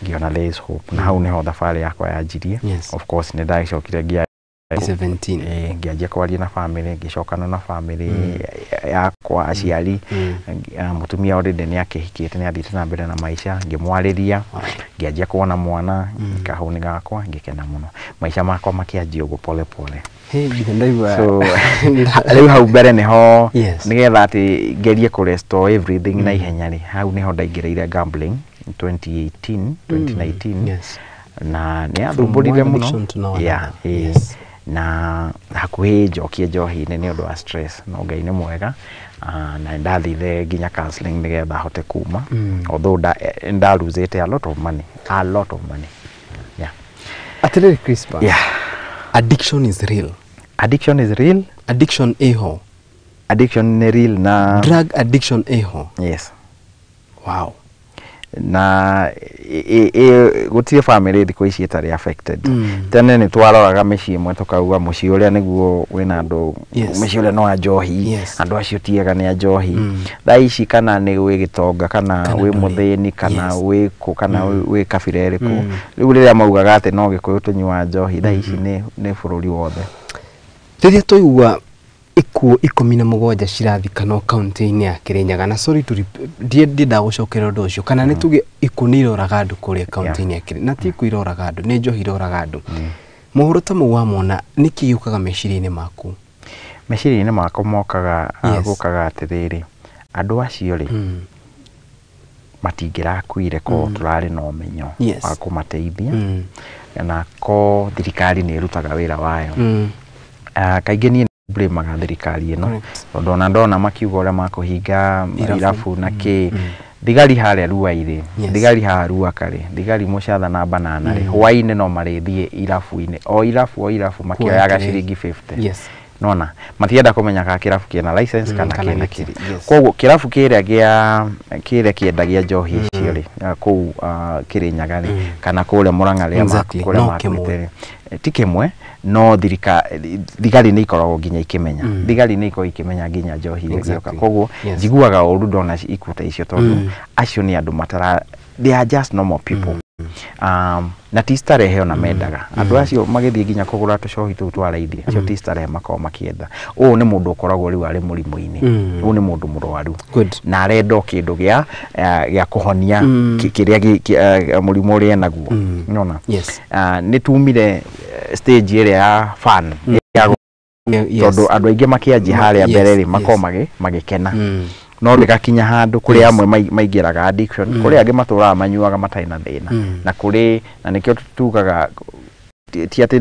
ngĩona there is hope. Na hau nĩho thabarĩ yakwa yanjirie. Of course nĩ ndagĩcokire ngĩa 17. Ngĩanjia kwaria na family, ngĩcokana na family yakwa, aciari. Mũtumia already nĩ akĩhikĩte, nĩ athiĩte na mbere na maica, ngĩmwarĩria, ngĩanjia kuona mwana kahũni gakwa, ngĩkena mũno, maica makwa makĩanjia ũguo pole pole. Hey, nginya ndaigua. So rĩu hau mbere nĩho nĩgetha atĩ ngerie kũ restore everything na ihenya rĩ, hau nĩho ndaingĩrĩire gambling 2018, 2019. Na nĩ yathumbũrire one mũno. addiction to now Yeah, another. ĩĩ. Na hakuhĩ njokie njohi-inĩ nĩ ũndũ wa stress, no Ngai nĩ mwega. Na ndathire nginya counseling nĩgetha hote kuma, although ndarusĩte a lot of money, a lot of money, yeah. Atĩrĩrĩ Crispin, addiction is real. Addiction is real. Addiction ĩho. Addiction nĩ real na Drug addiction ĩho. Yes. Wow. Na gũtirĩ family thikũ ici ĩtarĩ affected. Tene nĩ twaroraga mĩciĩ ĩmwe tũkauga mũciĩ ũrĩa nĩguo wĩna andũ, mũciĩ ũrĩa no a njohi, andũ acio ti ega, nĩ a njohi. Thaa ici kana nĩ wĩ gĩtonga kana Kana wĩ ndũrĩ. mũthĩni kana wĩ kũ kana wĩ kabira ĩrĩkũ, rĩu rĩrĩa maugaga atĩ no Gĩkũyũ tũnyuaga njohi, thaa ici nĩ bũrũri wothe. Rĩrĩa twaigua ikuũ 17 cirathikanwo kaunti-inĩ ya Kirinyaga, na sorry to ndiendaga gũcokera ũndũ ũcio, kana nĩ tuge ikuũ nĩ iroraga andũ kũrĩa kaunti-inĩ ya Kirinyaga, na ti ikuũ iroraga andũ, nĩ njohi iroraga andũ, mohoro ta mau wamona, nĩkĩ gĩũkaga meciria-inĩ maku? Meciria-inĩ makwa mokaga, gũkaga atĩrĩrĩ, andũ acio rĩ, matingĩrakuire ko tũrarĩ na ũmenyo wa kũmateithia, na ko thirikari nĩ ĩrutaga wĩra wayo. Kaingĩ niĩ blame thirikari ĩno, tondũ ona ndona makiuga ũrĩa makũhinga Irabu. irabu na kĩ, thigari harĩa Ruai rĩ, thigari haha Ruaka rĩ, thigari Mũcatha na Banana rĩ, hwaĩ-inĩ no marĩthiĩ irabu-inĩ, o irabu o irabu, makĩoyaga kĩrĩa. ciringi 50. Nona matienda kũmenya kana kĩrabu kĩna license kana kana kĩna gĩtirĩ, kĩ. Yes. Koguo kĩrabu kĩrĩa gĩa kĩrĩa kĩendagia njohi icio rĩ, kũu Kĩrĩnyaga rĩ, kana kũrĩa Mũrang'a rĩa kũrĩa no makuĩte kĩmwe. rĩ, ti kĩmwe, no thigari nĩ ikoragwo nginya ikĩmenya, thigari nĩ ikoragwo ikĩmenya nginya njohi iria igĩũka. Koguo njiguaga ũru ndona ikuũ ta icio, tondũ acio nĩ andũ matara, they are just normal people, na ti starehe ona mendaga. Andũ acio magĩthiĩ nginya kũgũra tũcohi tũu twa raithi, acio ti starehe makoragwo makĩenda. Ũyũ nĩ mũndũ ũkoragwo rĩu arĩ mũrimũ-inĩ, ũyũ nĩ mũndũ mũrwaru na arenda o kĩndũ gĩa gĩa kũhonia kĩrĩa mũrimũ ũrĩa enaguo. Nona nĩ tumire stage ĩrĩa ya fun ya tondũ andũ aingĩ makĩanjia harĩa mbere rĩ, makoragwo magĩkena, no rĩgakinya handũ kũrĩ amwe maingĩraga addiction, kũrĩ angĩ matũraga manyuaga matarĩ na thĩna, na kũrĩ na nĩkĩo tugaga ti atĩ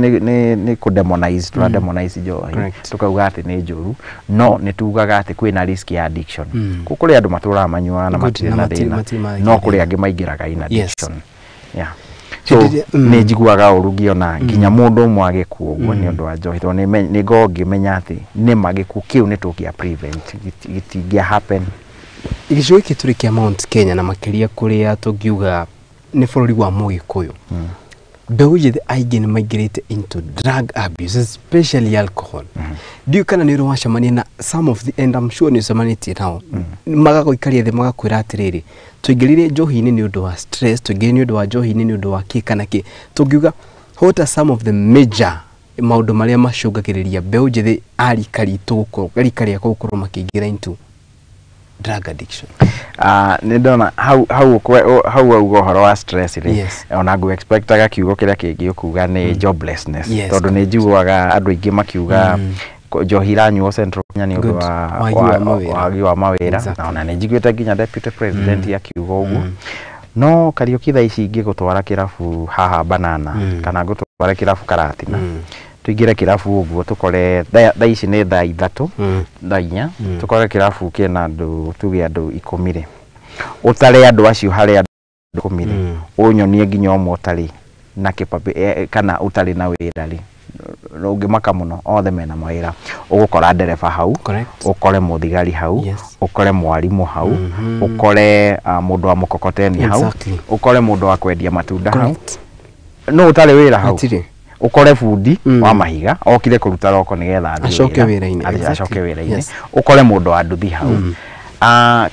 nĩ kũ demonize, tũra demonize njohi, tukauga atĩ nĩ njũru, no nĩ tugaga atĩ kwĩna risk ya addiction. Kũrĩ andũ matũraga manyuaga na matirĩ na na thĩna, matirĩ no magĩa kũrĩ thĩna. angĩ maingĩraga in addiction, yeah. So Hĩndĩ ĩrĩa- nĩ njiguaga ũru ngĩona nginya mũndũ ũmwe agĩkua ũguo nĩ ũndũ wa njohi, tondũ nĩ ngoragwo ngĩmenya atĩ nĩma gĩkuũ kĩu nĩ tũngĩa prevent, gĩtingĩa happen. Gĩcigo gĩkĩ tũrĩ kĩa Mount Kenya, na makĩria kũrĩa tũngiuga nĩ bũrũri wa Mũgĩkũyũ, mbeũ njĩthĩ aingĩ nĩ maingĩrĩte into drug abuse, especially alcohol. Ndiũĩ kana nĩ ũrĩ wacemania na some of the, and I'm sure nĩ ũcemanĩtie nao, magagũikaria thĩ magakwĩra atĩrĩrĩ, tũingĩrire njohi-inĩ nĩ ũndũ wa stress, tũingĩrire nĩ ũndũ wa njohi-inĩ nĩ ũndũ wa kĩ kana kĩ. Tũngiuga what are some of the major maũndũ marĩa macũngagĩrĩria mbeũ njĩthĩ a rika ritũ gũkorwo, rika rĩakwa gũkorwo makĩingĩra into drug addiction? Nĩ ndona hau wauga ũhoro wa stress rĩ, ona ngũ expectaga kiugo kĩrĩa kĩngĩ ũkuga nĩ joblessness, tondũ nĩ njiguaga andũ aingĩ makiuga njohi iranyuo Central Kenya nĩ ũndũ wa Wagi wa mawĩra. Wagi wa mawĩra. Na ona nĩ njiguĩte nginya deputy president akiuga ũguo. No Kariũki, thaa ici ingĩgũtwara kĩrabu haha Banana kana ngũtware kĩrabu Karatina, tũingĩre kĩrabu ũguo tũkore thaa ici nĩ thaa 3, thaa 4, tũkore kĩrabu kĩna andũ, tuge andũ 10 rĩ, ũtare andũ acio harĩ andũ 10 rĩ, ũnyonie nginya ũmwe ũtarĩ na kĩpapĩ kana ũtarĩ na wĩra rĩ, ũngĩmaka mũno. Othe mena mawĩra. Ũgũkora ndereba hau, ũkore mũthigari hau, ũkore mwarimũ hau, ũkore mũndũ wa mũkokoteni hau, ũkore mũndũ wa kwendia matunda hau. No ũtarĩ wĩra hau? Hatirĩ. Ũkore bundi wa mahiga okire kũruta roko nĩgetha athiĩ Acoke wĩra. wĩra-inĩ. Athiĩ acoke wĩra-inĩ. Yes. Ũkore mũndũ wa nduthi hau.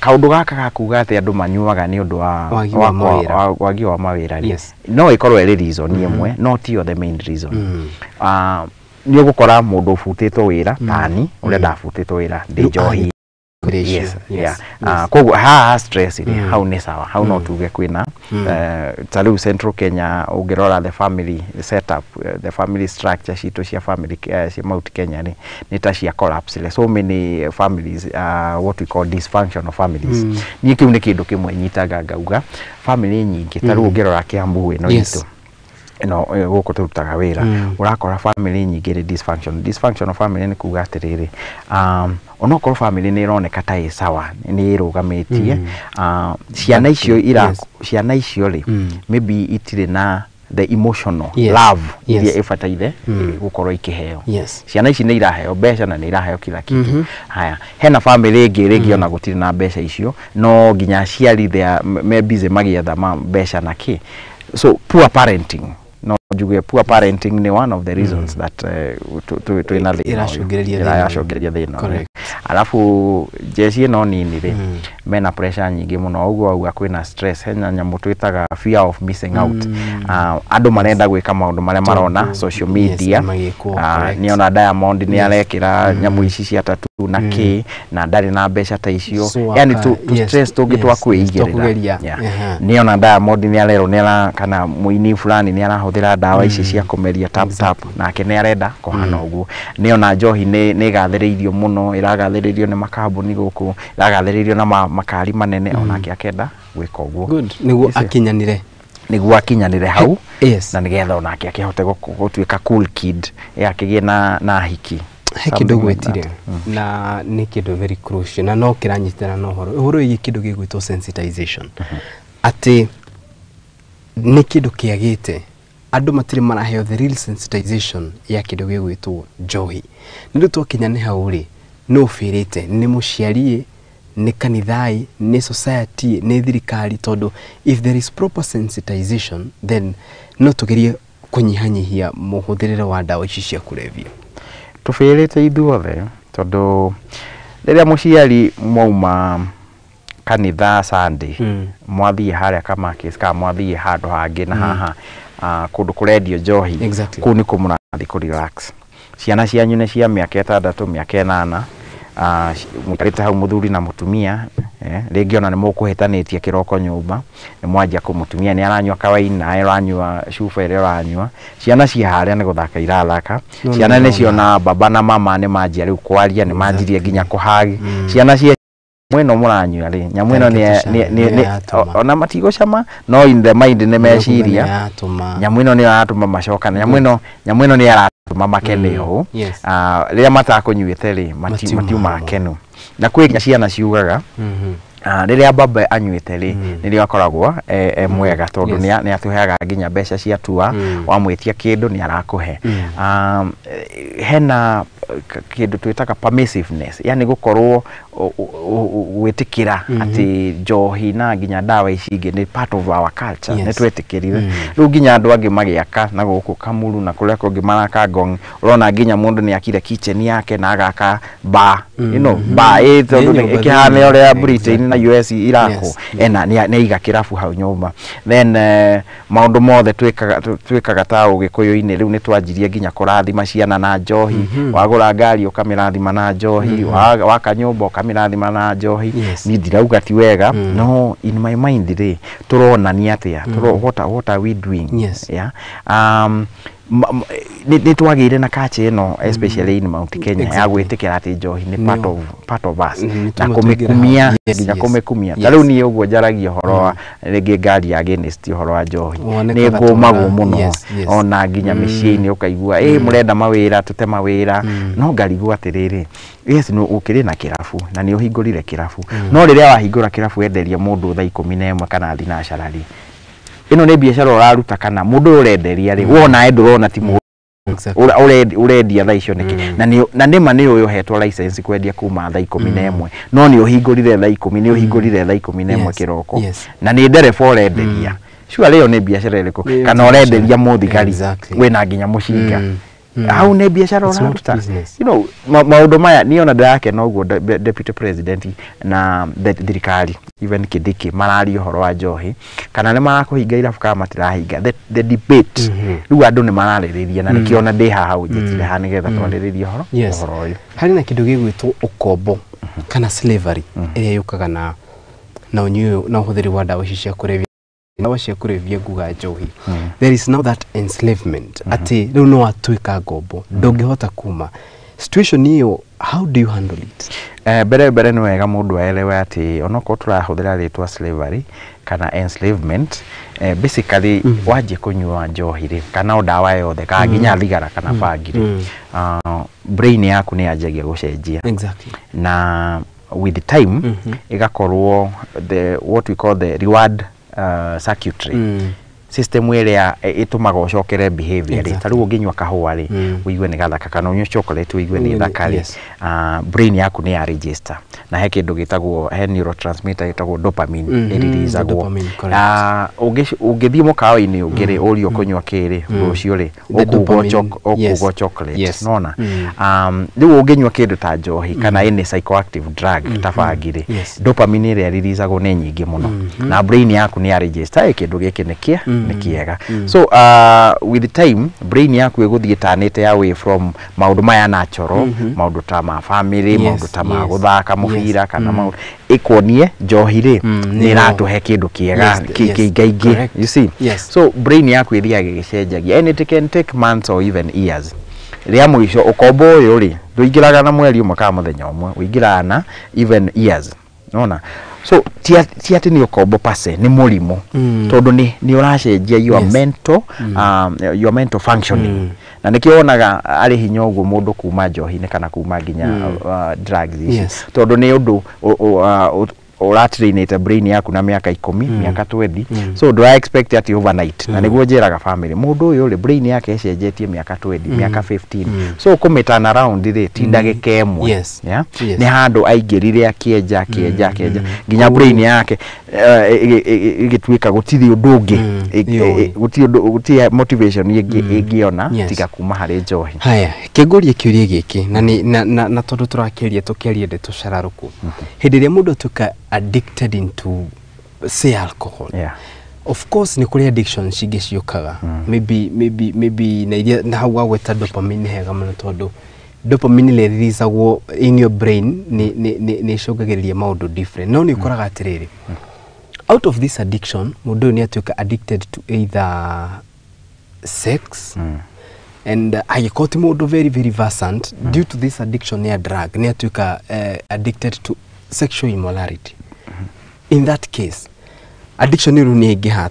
Kaũndũ gaka ga kuga atĩ andũ manyuaga nĩ ũndũ wa Wagi wa mawĩra. Wagi wa mawĩra rĩ, no ĩkorwo ĩrĩ reason ĩmwe, no tiyo the main reason. Nĩ ũgũkora mũndũ ũbutĩtwo wĩra tani ũrĩa ndabutĩtwo wĩra ndĩ njohi. Yes, yeah. Koguo haha stress rĩ, hau nĩ sawa, hau no tuge kwĩna ta rĩu Central Kenya ũngĩrora the family setup, the family structure citũ cia family cia Mount Kenya rĩ, nĩ ta cia collapse rĩ. So many families, what we call dysfunctional families. Niĩ kĩu nĩ kĩndũ kĩmwe nyitaga ngauga family nyingĩ ta rĩu ũngĩrora Kiambu ĩno itũ ĩno gũkũ tũrutaga wĩra, ũrakora family nyingĩ rĩ dysfunctional family nĩ kuga atĩrĩrĩ, onokorwo family nĩ ĩroneka ta ĩ sawa, nĩ ĩrũgamĩtie, ciana icio ira ciana icio rĩ, maybe itirĩ na the emotional love iria ĩbataire gũkorwo ikĩheo. Ciana ici nĩ iraheo mbeca na nĩ iraheo kila kitu. Haya, hena family ĩngĩ rĩngĩ ona gũtirĩ na mbeca icio, no nginya aciari me busy magĩetha mbeca na kĩ. So poor parenting, no njuge poor parenting ni one of the reasons that twĩna thĩna ĩracũngĩrĩria thĩna. Alafu jeshi ĩno nini rĩ, mena pressure nyingĩ mũno, ũguo auga kwĩna stress, hena nyamũ twĩtaga fear of missing out. Andũ marenda gwĩka maũndũ marĩa marona social media. Nĩona Diamond nĩ arekĩra nyamũ ici cia tattoo na kĩ, na ndarĩ na mbeca ta icio, yani tu stress tũngĩ twa kwĩigĩrĩra. Nĩona Diamond nĩ arerwo nĩ kana mũini fulani nĩ arahũthĩra ndawa ici cia kũmeria tap tap, nake nĩ arenda kũhana ũguo. Nĩona njohi nĩ ĩgathĩrĩirio mũno, ĩragathĩrĩirio nĩ makambuni gũkũ, ĩragathĩrĩirio na makari manene, onake akenda gwĩka ũguo. Nĩguo akinyanĩre, nĩguo akinyanĩre hau, na nĩgetha onake akĩhote gũtuĩka cool kid, akĩgĩe na hiki. He kĩndũ gwĩtire na nĩ kĩndũ very crucial na no kĩranyitana na ũhoro wĩgiĩ kĩndũ gĩgwĩtwo sensitization, atĩ nĩ kĩndũ kĩagĩte andũ matirĩ maraheo the real sensitization ya kĩndũ gĩgwĩtwo njohi. Nĩ rĩu twakinya nĩ hau rĩ, nũ ũbĩrĩte? Nĩ mũciari, nĩ kanithai, nĩ society, nĩ thirikari? Tondũ if there is proper sensitization then no tũgerie kũnyihanyihia mũhũthĩrĩre wa ndawa ici cia kũrebia. Tũbĩrĩte ithuothe, tondũ rĩrĩa mũciari mwauma kanitha Sunday, mwathiĩ harĩa Kamakis kana mwathiĩ handũ hangĩ na haha kũndũ kũrendio njohi, kũu nĩkuo mũrathiĩ kũ relax. Ciana cianyu nĩ cia mĩaka 6, mĩaka 8, mũikarĩte hau mũthuri na mũtumia, rĩngĩ ona nĩ mũkũhĩtanĩtie kĩroko nyũmba, nĩ mwanjia kũmũtumia nĩ aranyua kawaini na aranyua cuba ĩrĩa ũranyua. Ciana ciĩ harĩa nĩ gũthaka irathaka, ciana nĩ ciona baba na mama nĩ manjia rĩu kwaria, nĩ manjirie nginya kũhagi. Ciana ciĩ mweno mũranyua rĩ, nyamũ ĩno nĩ ona matigũcama, no in the mind nĩ meciria nyamũ ĩno nĩ yaratũma macokane, nyamũ ĩno nĩ yaratũma makene ũũ. Rĩrĩa matakũnyuĩte rĩ, matiuma akenu. Na kwĩ nginya ciana ciugaga rĩrĩa baba anyuĩte rĩ, nĩrĩo akoragwo e mwega, tondũ nĩ atũheaga nginya mbeca cia tua, wamwĩtia kĩndũ nĩ arakũhe. Hena kĩndũ twĩtaga permissiveness, yani gũkorwo gwĩtĩkĩra atĩ njohi na nginya ndawa ici ingĩ nĩ part of our culture, nĩ twetĩkĩrire. Rĩu nginya andũ angĩ magĩaka na gũkũ Kamuru na kũrĩa kũngĩ maraka Ngong, ũrona nginya mũndũ nĩ akire kitchen yake na agaka bar, you know, bar ĩ tondũ ĩkĩhana ũrĩa Britain na US irakwo, ena nĩ aiga kĩrabu hau nyũmba. Then maũndũ mothe twĩkaga ta ũgĩkũyũ-inĩ, rĩu nĩ twanjirie nginya kũrathima ciana na njohi, wagũra ngari ũkamĩrathima na njohi, waka nyũmba ũkamĩrathima na njohi. Niĩ ndirauga ti wega, no in my mind rĩ, tũronania atĩa, what are we doing? Yeah. Nĩ twagĩire na culture ĩno especially in Mount Kenya ya gwĩtĩkĩra atĩ njohi nĩ part of us, na kũmĩkumia, nginya kũmĩkumia. Ta rĩu niĩ ũguo njaragia ũhoro wa rĩngĩ ngari ya against ũhoro wa njohi, nĩ ngũmagwo mũno, ona nginya mĩciĩ-inĩ ũkaigua ĩ mũrenda mawĩra, tũte mawĩra, no ngarigwo atĩrĩrĩ, yes, nĩ ũkĩrĩ na kĩrabu na nĩ ũhingũrire kĩrabu, no rĩrĩa wahingũra kĩrabu wenderia mũndũ thaa 11 kana thinacara rĩ, ĩno nĩ biacara ũraruta kana mũndũ ũyũ ũrenderia rĩ, wona ndũrona ti mũndũ ũrendia thaa icio nĩkĩ? Na nĩma nĩ ũyũ ũhetwo license kwendia kuma thaa 11, no nĩ ũhingũrire thaa 10, nĩ ũhingũrire thaa 11 kĩroko, na nĩ ndereba ũrenderia. Sure, ĩyo nĩ biacara ĩrĩkũ? Kana ũrenderia mũthigari wĩna nginya mũcinga. Hau nĩ biacara ũraruta. You know, maũndũ maya niĩ ona ndĩrakena ũguo deputy president na thirikari even Kindiki mararia ũhoro wa njohi kana nĩ marakũhinga irabu kana matirahinga, the debate rĩu andũ nĩ mararĩrĩria na nĩkĩo ona ndĩ haha ũnjĩtire haha nĩgetha twarĩrĩrie ũhoro ũhoro ũyũ. Harĩ na kĩndũ gĩgwĩtwo ũkombo kana slavery ĩrĩa yũkaga na ũnyui na ũhũthĩri wa ndawa ici cia kũrebia, ndawa cia kũrebia nguga njohi. There is now that enslavement atĩ rĩu no watuĩka ngombo, ndũngĩhota kuma situation ĩyo. How do you handle it? Mbere nĩ wega mũndũ aelewe atĩ onokorwo tũrahũthĩra rĩtwa slavery kana enslavement, basically wanjia kũnyua njohi rĩ, kana o ndawa yothe kana nginya thigara kana bangi rĩ, brain yaku nĩ yanjagia gũcenjia. Na with time ĩgakorwo the what we call the reward circuitry system ĩrĩa ĩtũmaga ũcokere behavior rĩ, ta rĩu ũngĩnyua kahũa rĩ, ũigue nĩ gathaka, kana ũnyue chocolate ũigue nĩ thaka rĩ, brain yaku nĩ ya register na he kĩndũ gĩtagwo, he neurotransmitter ĩtagwo dopamine ĩreleasagwo. Ũngĩthiĩ mũkawa-inĩ ũngĩ rĩ, ũrio kũnyua kĩ rĩ, rũciũ rĩ ũkuga chocolate, nona rĩu ũngĩnyua kĩndũ ta njohi kana any psychoactive drug ta bangi rĩ, dopamine ĩrĩa ĩreleasagwo nĩ nyingĩ mũno na brain yaku nĩ ya register kĩndũ gĩkĩ nĩ kĩa nĩ kĩega. So with time brain yaku ĩgũthiĩ tanĩte away from maũndũ maya natural, maũndũ ta ma family, maũndũ ta ma gũthaka mũbira kana maũndũ, ĩkuonie njohi rĩ nĩ ĩratũhe kĩndũ kĩega kĩingaingĩ, you see. So brain yaku ĩthiaga ĩgĩcenjagia and it can take months or even years. Rĩa mũico ũkombo ũyũ rĩ ndũingĩraga na mweri ũmwe kana mũthenya ũmwe, ũingĩraga na even years, nona. So ti atĩ nĩ ũkombo pase, nĩ mũrimũ tondũ nĩ ũracenjia your mental your mental functioning. Na nĩkĩo wonaga arĩ hinya ũguo mũndũ kuma njohi-inĩ kana kuma nginya drugs ici, tondũ nĩ ũndũ ũratrainĩte brain yaku na mĩaka 10, mĩaka 20. So ndũra expect atĩ overnight. Na nĩguo njĩraga family, mũndũ ũyũ rĩ brain yake ĩcenjetie mĩaka 20, mĩaka 15, so kũmĩ turn around rĩ ti ndagĩka ĩmwe. Nĩ handũ aingĩrire akĩenja akĩenja akĩenja nginya brain yake ĩgĩtuĩka gũtirĩ ũndũ ũngĩ, gũtirĩ ũndũ, gũtirĩ motivation ĩngĩ ĩngĩona tiga kuma harĩ njohi. Haya, kĩngũrie kĩũria gĩkĩ na na tondũ tũrakĩaria tũkĩaria ndeto cararũkũ, hĩndĩ ĩrĩa mũndũ atuĩka addicted into say alcohol, of course nĩ kũrĩ addiction cingĩ ciũkaga, maybe na iria na hau wagweta dopamine hega mũno tondũ dopamine ĩrĩa ĩreleasagwo in your brain nĩ ĩcũngagĩrĩria maũndũ different. No nĩ ũkoraga atĩrĩrĩ, out of this addiction mũndũ ũyũ nĩ atuĩka addicted to either sex and angĩkorwo ti mũndũ very very versant, due to this addiction ya drug nĩ atuĩka addicted to sexual immorality. In that case addiction rĩu nĩ ĩngĩha,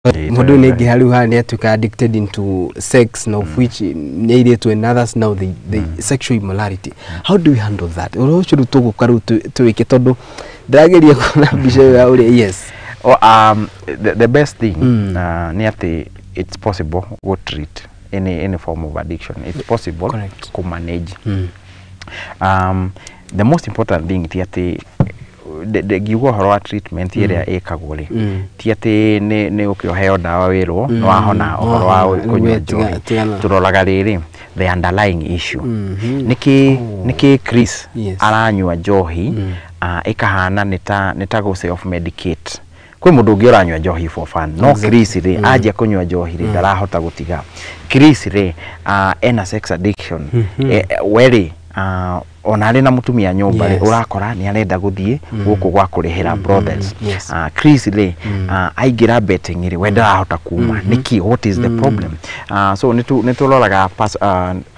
mũndũ nĩ ĩngĩha rĩu haha nĩ atuĩka addicted into sex, na of which nĩ airĩtu and others, now the sexual immorality. How do we handle that? Ũhoro ũcio rĩu tũgũka rĩu tũwĩke tondũ ndĩrageria kuona mbica ĩyo ya ũrĩa. Yes. The best thing nĩ atĩ it's possible go treat any form of addiction. It's possible to manage. The most important thing ti atĩ ngiuga ũhoro wa treatment ĩrĩa ĩkagwo rĩ, ti atĩ nĩ ũke ũheo ndawa wĩrwo nĩ wahona ũhoro wa kũnyua njohi. Tũroraga rĩrĩ the underlying issue. Nĩkĩ Chris aranyua njohi ĩkahana nĩ ta gũ self medicate. Kwĩ mũndũ ũngĩ ũranyua njohi for fun, no Chris rĩ anjia kũnyua njohi rĩ ndarahota gũtiga. Chris rĩ ena sex addiction, we rĩ ona arĩ na mũtumia nyũmba rĩ ũrakora nĩ arenda gũthiĩ gũkũ gwa kũrĩhĩra brothels. Chris rĩ aingĩra betting rĩ we ndarahota kuma, nĩkĩ, what is the problem? So nĩ tũroraga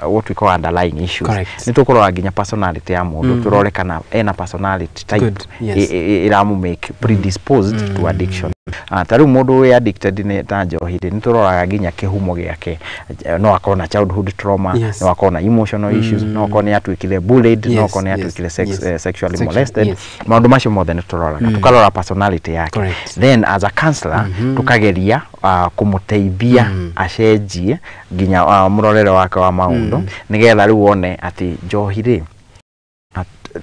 what we call underlying issues. Nĩ tũkũrora nginya personality ya mũndũ, tũrore kana ena personality type ĩramũ make predisposed to addiction. Ta rĩu mũndũ wĩ addicted nĩ ta njohi rĩ, nĩ tũroraga nginya kĩhumo gĩake, no akorwo na childhood trauma, no akorwo na emotional issues, no akorwo nĩ atuĩkire bullied, no akorwo nĩ atuĩkire sexually molested. Maũndũ macio mothe nĩ tũroraga, tũkarora personality yake. Then as a counselor tũkageria kũmũteithia acenjie nginya mũrorere wake wa maũndũ, nĩgetha rĩu wone atĩ njohi rĩ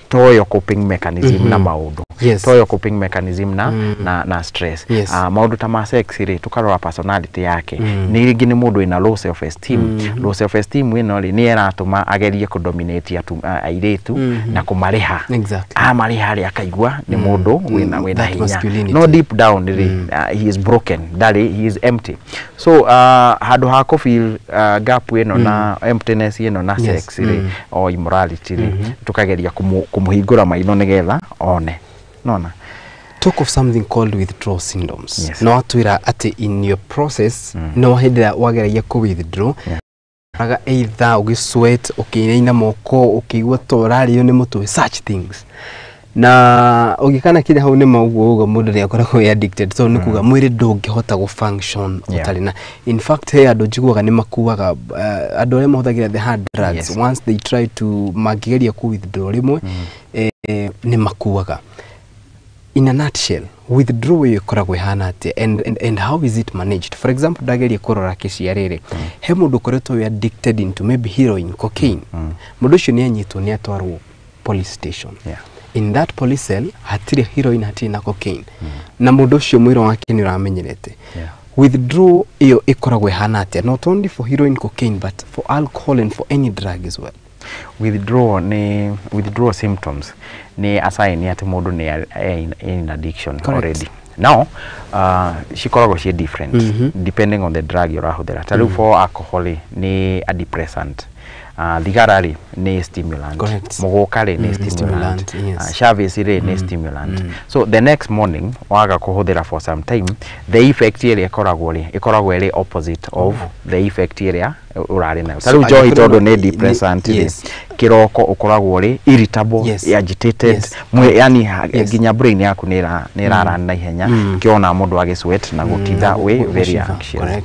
Toyo coping mechanism na maũndũ. Yes. Toyo coping mechanism na stress. Yes. Maũndũ ta ma sex rĩ, tũkarora personality yake. Nĩ rĩngĩ nĩ mũndũ wĩna low self esteem. Low self esteem ĩno rĩ, nĩ ĩratũma agerie kũdominate airĩtu na kũmarĩha. Amarĩha rĩ, akaigua nĩ mũndũ wĩna That hinya. masculinity. No deep down rĩ, he is broken, ndarĩ, he is empty. So handũ ha kũ fill gap ĩno na emptiness ĩno na sex rĩ, o immorality rĩ, tukageria kũmũhingũra maitho nĩgetha one nona. Talk of something called withdrawal syndromes. Yes. No atwĩra atĩ in your process, no hĩndĩ ĩrĩa wageragia kũ withdraw, aga either ũgĩ sweat, ũkĩinaina moko, ũkĩigua ta ũrarĩo nĩ mũtwe, such things. Na ũngĩkana kinya hau nĩ ma ũguo ũguo mũndũ nĩ akoragwo e addicted, so nĩ kuga mwĩrĩ ndũngĩhota gũ function ũtarĩ na. In fact, he andũ njiguaga nĩ makuaga, andũ arĩa mahũthagĩra the hard drugs, once they try to, mangĩgeria kũ withdraw rĩmwe, nĩ makuaga. In a nutshell, withdrawal ĩyo ĩkoragwo ĩhana atĩa, and how is it managed? For example, ndageria kũrora kesi ya rĩrĩ, he mũndũ ũkoretwo wĩ addicted into maybe heroin, cocaine. Mũndũ ũcio nĩ anyitwo, nĩ atwarwo police station. In that police cell hatirĩ heroin, hatirĩ na cocaine, na mũndũ ũcio mwĩrĩ wake nĩ ũramenyerete. Withdrawal ĩyo ĩkoragwo ĩhana atĩa, not only for heroin, cocaine, but for alcohol and for any drug as well? Withdrawal nĩ, withdrawal symptoms nĩ a sign atĩ mũndũ nĩ in addiction already. Now cikoragwo ciĩ different depending on the drug ũrahũthĩra. Ta rĩu for alcohol rĩ, nĩ a depressant. Thigara rĩ, nĩ stimulant. Mũgũka rĩ, nĩ stimulant. Stimulant, yes. Chavez rĩ, nĩ stimulant. So the next morning waga kũhũthĩra for some time, the effect ĩrĩa ĩkoragwo rĩ, ĩkoragwo ĩrĩ opposite of the effect ĩrĩa ũrarĩ nayo. Ta So rĩu njohi, angĩkorwo tondũ nĩ depressant rĩ, kĩroko ũkoragwo rĩ irritable, agitated, yani nginya brain yaku nĩ ĩrarun na ihenya. Kĩona mũndũ agĩ sweat na gũtitha wĩ very gũshiver, anxious.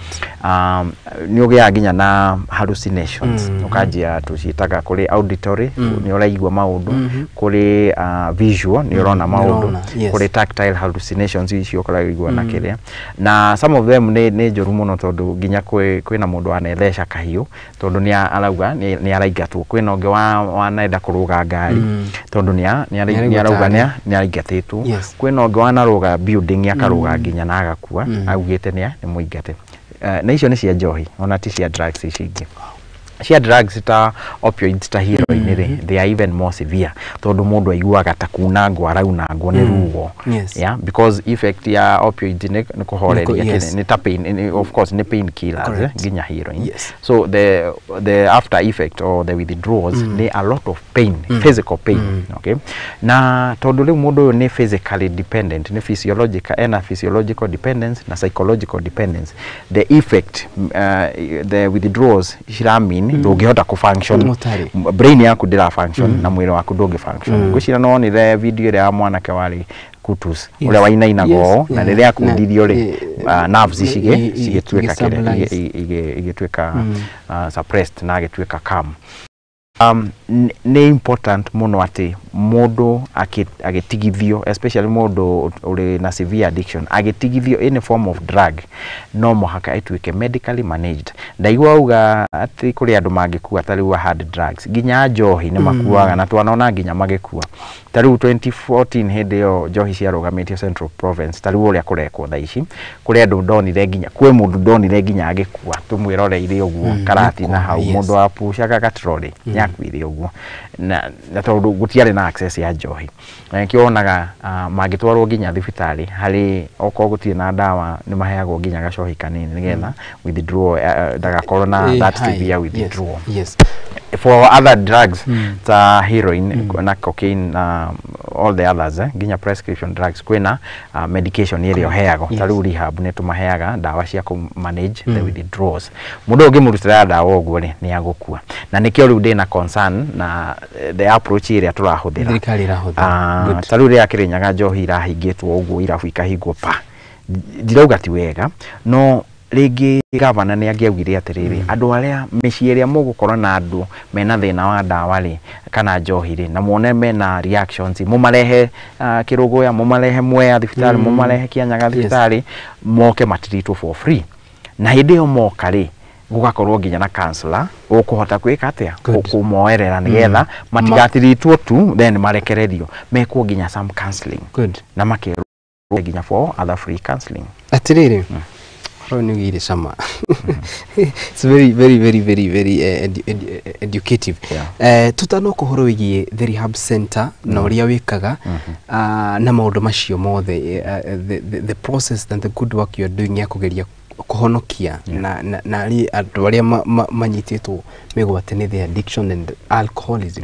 Nĩ ũgĩaga nginya na hallucinations. Ũkanjia, tũciĩtaga kũrĩ auditory, nĩ ũraigua maũndũ, kũrĩ visual, nĩ ũrona maũndũ, Nĩũrona, yes. kũrĩ tactile hallucinations icio ũraigua na kĩrĩa. Na some of them nĩ njũru mũno, tondũ nginya kwĩna mũndũ wanetheca kahiũ tondũ nĩ arauga nĩ araingatwo. Kwĩna ũngĩ wanenda kũrũga ngari tondũ Nĩaraigua nĩ arauga tarĩ. nĩ araingatĩtwo. Kwĩna ũngĩ wanarũga building, akarũga nginya na agakua, augĩte nĩ mũingate. Na icio nĩ cia njohi, ona ti cia drugs ici ingĩ. Cia drugs ta opioids, ta heroin rĩ, they are even more severe, tondũ mũndũ aiguaga ta kunangwo araunangwo nĩ ruo. Yeah, because effect ya opioids nĩ kũhoreria nĩ ta pain, of course nĩ pain killers, nginya heroin. So the after effect or the withdrawals nĩ a lot of pain, physical pain. Okay, na tondũ rĩu mũndũ ũyũ nĩ physically dependent, nĩ physiological, ena physiological dependence na psychological dependence, the effect, the withdrawals ciramean ndũngĩhota kũ function. Mũtarĩ. Brain yaku ndĩra function na mwĩrĩ waku ndũngĩ function. Ngwĩciria no wonire video ĩrĩa ya mwanake warĩ Kutus, ũrĩa wainainaga ũũ, na rĩrĩa akundirio rĩ, nerves cigĩtuĩka kĩrĩa, igĩ-stabilize. Igĩtuĩka suppressed na agĩtuĩka calm. Nĩ important mũno atĩ mũndũ agĩtigithio, especially mũndũ ũrĩ na severe addiction, agĩtigithio any form of drug, no mũhaka ĩtuĩke medically managed. Ndaigua auga atĩ kũrĩ andũ mangĩkua ta rĩu a hard drugs, nginya njohi nĩ makuaga, na twanona nginya magĩkua. Ta rĩu 2014, hĩndĩ ĩyo njohi ciarũgamĩtio Central Province, ta rĩu ũrĩa kũrekwo thaa ici, kũrĩ andũ ndonire nginya, kwĩ mũndũ ndonire nginya agĩkua tũmwĩroreire ũguo, karatina hau. Mũndũ wapucaga gatrori nĩ akuire ũguo, na tondũ gũtiarĩ na access ya njohi. Na nĩkĩo wonaga mangĩtwarwo nginya thibitarĩ, harĩ okorwo gũtirĩ na ndawa, nĩ maheagwo nginya gacohi kanini nĩgetha withdraw ndagakorwo na that severe withdrawal. For other drugs ta heroin na cocaine na all the others, nginya prescription drugs, kwĩna medication ĩrĩa ũheagwo. Ta rĩu rehab nĩ tũmaheaga ndawa cia kũ manage the withdrawals. Mũndũ ũyũ ũngĩmũrutĩra ndawa ũguo rĩ, nĩ agũkua. Na nĩkĩo rĩu ndĩna concern na the approach ĩrĩa tũrahũthĩra. Thirikari ĩrahũthĩra. Good. Ta rĩu rĩrĩa Kĩrĩnyaga njohi irahingĩtwo ũguo, irabu ikahingwo pa, ndirauga ti wega, no rĩngĩ gavana nĩ angĩaugire atĩrĩrĩ, andũ arĩa mĩciĩ ĩrĩa mũgũkorwo na andũ mena thĩna wa ndawa rĩ, kana njohi rĩ, na muone mena reactions, mũmarehe Kĩrũgũya, mũmarehe Mwea thibitarĩ, mũmarehe Kĩanyaga thibitarĩ, moke matiritwo for free. Na hĩndĩ ĩyo moka rĩ, Gũgakorwo nginya na counselor ũkũhota gwĩka atĩa, kũmoerera nĩgetha matigatiritwo tu then marekererio, mekwo nginya some counseling. Na makerwo nginya for other free counseling. Atiriri, horo nĩ ũgĩire cama. It's very very very very very educative. Tutanoka ũhoro wĩgiĩ the rehab center na ũrĩa wĩkaga na maũndũ macio mothe, the process and the good work you are doing ya kũgeria kũhonokia na andũ arĩa manyitĩtwo mĩgwate nĩ the addiction and alcoholism.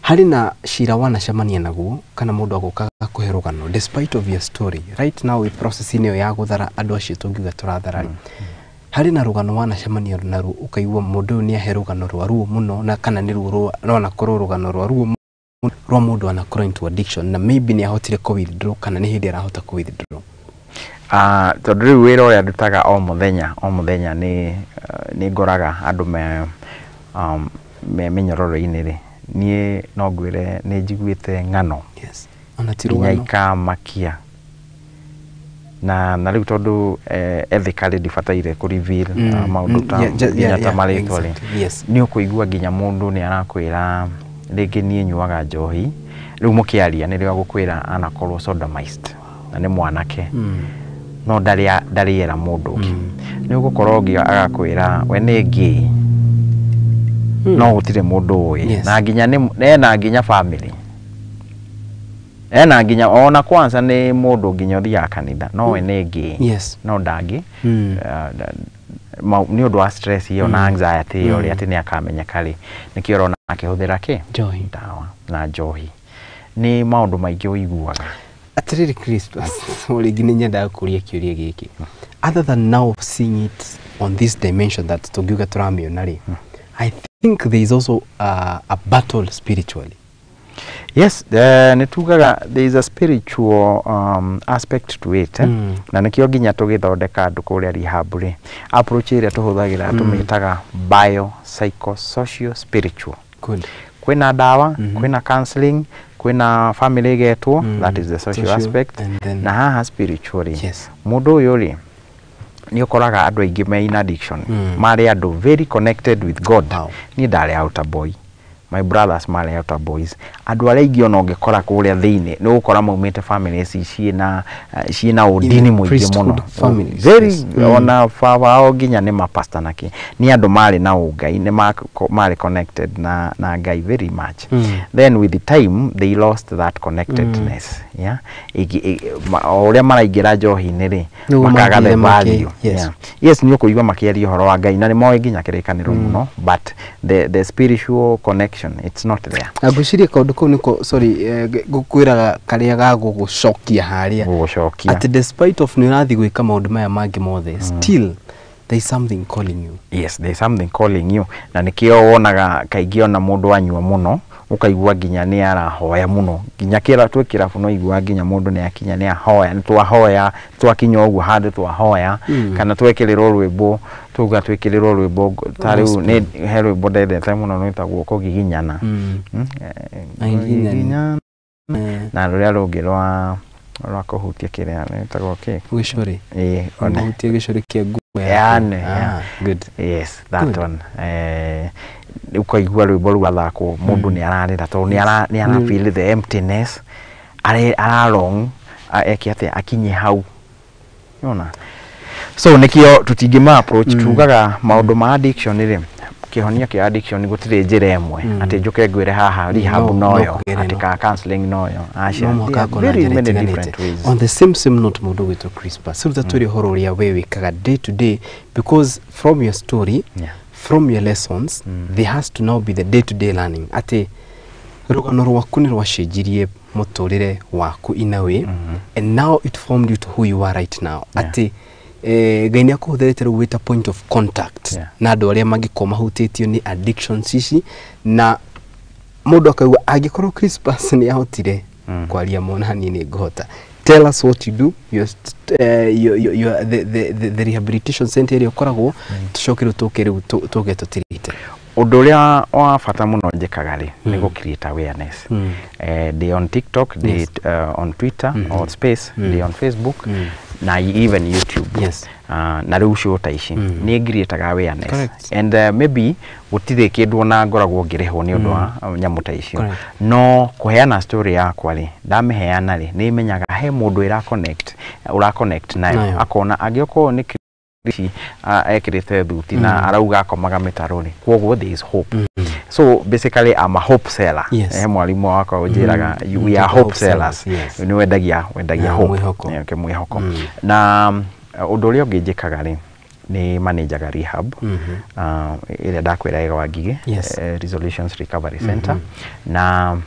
Harĩ na cira wanacemania naguo kana mũndũ agũkaga kũhe rũgano despite of your story right now we process-inĩ ĩyo ya gũthara andũ acio tũngiuga tũrathara rĩ, harĩ na rũgano wanacemania naruo ũkaigua mũndũ ũyũ nĩ ahe rũgano rwa ruo mũno, na kana nĩ ruo rwanakorwo rũgano rwa ruo rwa mũndũ anakorwo into addiction na maybe nĩ ahotire kũ withdraw kana nĩ hĩndĩ arahota kũ withdraw? Tondũ rĩu wĩra ũrĩa ndutaga o mũthenya o mũthenya nĩ ngoraga andũ me mĩnyororo-inĩ rĩ, niĩ no ngwĩre nĩ njiguĩte ng'ano. Ona ti nginya rũgano. Ikamakia na rĩu tondũ ethically ndibataire kũ reveal maũndũ ta nginya ta marĩtwa rĩ, nĩ ũkũigua nginya mũndũ nĩ arakwĩra rĩngĩ niĩ nyuaga njohi, rĩu mũkĩaria nĩrĩo agũkwĩra anakorwo sodomized na nĩ mwanake no ndarĩera mũndũ ũngĩ. Nĩ ũgũkorwo ũngĩ agakwĩra we nĩ gay no gũtirĩ mũndũ ũĩ, na nginya ena nginya family, ena nginya ona kwanza nĩ mũndũ nginya ũthiaga kanitha no we nĩ gay no ndangĩ nĩ ũndũ wa stress ĩyo na anxiety ĩyo rĩ, atĩ nĩ akamenyeka rĩ, nĩkĩo ũrona akĩhũthĩra kĩ ndawa na njohi. Nĩ maũndũ maingĩ ũiguaga. Atiriri Crispus, rĩngĩ nĩ nyendaga kũria kĩũria gĩkĩ, other than now seeing it on this dimension that tũngiuga tũramĩona rĩ, I think there is also a battle spiritually. Yes, nĩ tugaga there is a spiritual aspect to it. Na nĩkĩo nginya tũgĩthondeka andũ kũrĩa rehab rĩ, approach ĩrĩa tũhũthagĩra tũmĩtaga bio psychosocial spiritual. Kwĩna ndawa, kwĩna counseling, kwĩna family ĩgetwo, that is the social aspect, na haha spiritually mũndũ ũyũ rĩ, nĩ ũkoraga andũ aingĩ me in addiction marĩ andũ very connected with God. Niĩ ndarĩ altar boy, my brothers marĩ altar boys. Andũ arĩa aingĩ ona ũngĩkora kũrĩa thĩinĩ nĩ ũgũkora maumĩte families ciĩna ũndini mũingĩ mũno, very ona baba ao nginya nĩ mapasta na kĩ, nĩ andũ marĩ na ũngai, nĩ marĩ connected na Ngai very much. Then with the time they lost that connectedness. O ũrĩa maraingĩra njohi-inĩ rĩ, makaga the value. Yes, nĩ ũkũigua makĩaria ũhoro wa Ngai na nĩ moĩ nginya kĩrĩkanĩro mũno, but the spiritual connection it's not there. Ngwĩciria kaũndũ kau nĩko, sorry, ngũkwĩraga karĩa ga gũgũcokia harĩa, gũgũcokia atĩ despite of nĩ ũrathiĩ gwĩka maũndũ maya mangĩ mothe, still there is something calling you. Yes, there is something calling you. Na nĩkĩo wonaga kaingĩ ona mũndũ anyua mũno ũkaigua nginya nĩ arahoya mũno, nginya kĩra twĩ kĩrabu no igua nginya mũndũ nĩ akinya nĩ ahoya, nĩ twahoya twakinya ũguo handũ twahoya, kana twekĩrĩrwo rwĩmbo tuga twĩkĩrĩrwo rwĩmbo ta rĩu nĩ he rwĩmbo ndendete mũno rwĩtagwo kũgiginyana na rũrĩa rũngĩ rwa kũhutia kĩrĩa rwĩtagwo kĩ gĩcũrĩ, kũhutia gĩcũrĩ kĩa nguo. Good. Yes, that one. Ũkaigua rwĩmbo rũu rwathakwo mũndũ nĩ ararĩra tondũ nĩ ara feel the emptiness, aralong eke atĩa akinye hau, yona. So nĩkĩo tũtingĩma approach, tugaga maũndũ ma addiction rĩ, kĩhonia kĩa addiction gũtirĩ njĩra ĩmwe atĩ njũke ngwĩre haha rehab noyo, atĩ ka counseling noyo, aca, very many different ways. On the same note, mũndũ gwĩtwo Crispus, rĩu tatwĩre ũhoro ũrĩa we wĩkaga day to day, because from your story, from your lessons, there has to now be the day to day learning atĩ rũgano rwaku nĩ rwacenjirie mũtũrĩre waku in a way, and now it formed you to who you are right now. Atĩ Ngai nĩ akũhũthĩrĩte rĩu wĩta point of contact na andũ arĩa mangĩkorwo mahutĩtio nĩ addictions ici, na mũndũ akaigua angĩkorwo Crispus nĩ ahotire kwaria mona niĩ nĩ ngũhota. Tell us what you do, your, the rehabilitation center ĩrĩa ũkoragwo, tũcoke rĩu tũke rĩu tũke tũtirĩte. Ũndũ ũrĩa wa bata mũno njĩkaga rĩ, nĩ gũ create awareness. Ndĩ on TikTok, ndĩ on Twitter or Space, ndĩ on Facebook na even YouTube. Na rĩu show ta ici nĩ ngiriĩtaga awareness. And maybe gũtirĩ kĩndũ ona ngoragwo ngĩrĩhwo nĩ ũndũ wa nyamũ ta icio, no kũheana story yakwa rĩ, ndamĩheana rĩ, nĩ menyaga he mũndũ ĩra connect, ũra connect nayo, akona angĩokorwo nĩ ici ekĩrĩte thuti na arauga akomaga mĩtaro rĩ, koguo there is hope. So basically I'm a hope seller. Mwarimũ wakwa ũnjĩraga, we are hope sellers. Nĩ wendagia hope, mwĩhoko. Na ũndũ ũrĩa ũngĩ njĩkaga rĩ, nĩ manajaga rehab ĩrĩa ndakwĩra ĩga Wangigĩ, Resolutions Recovery Center. Na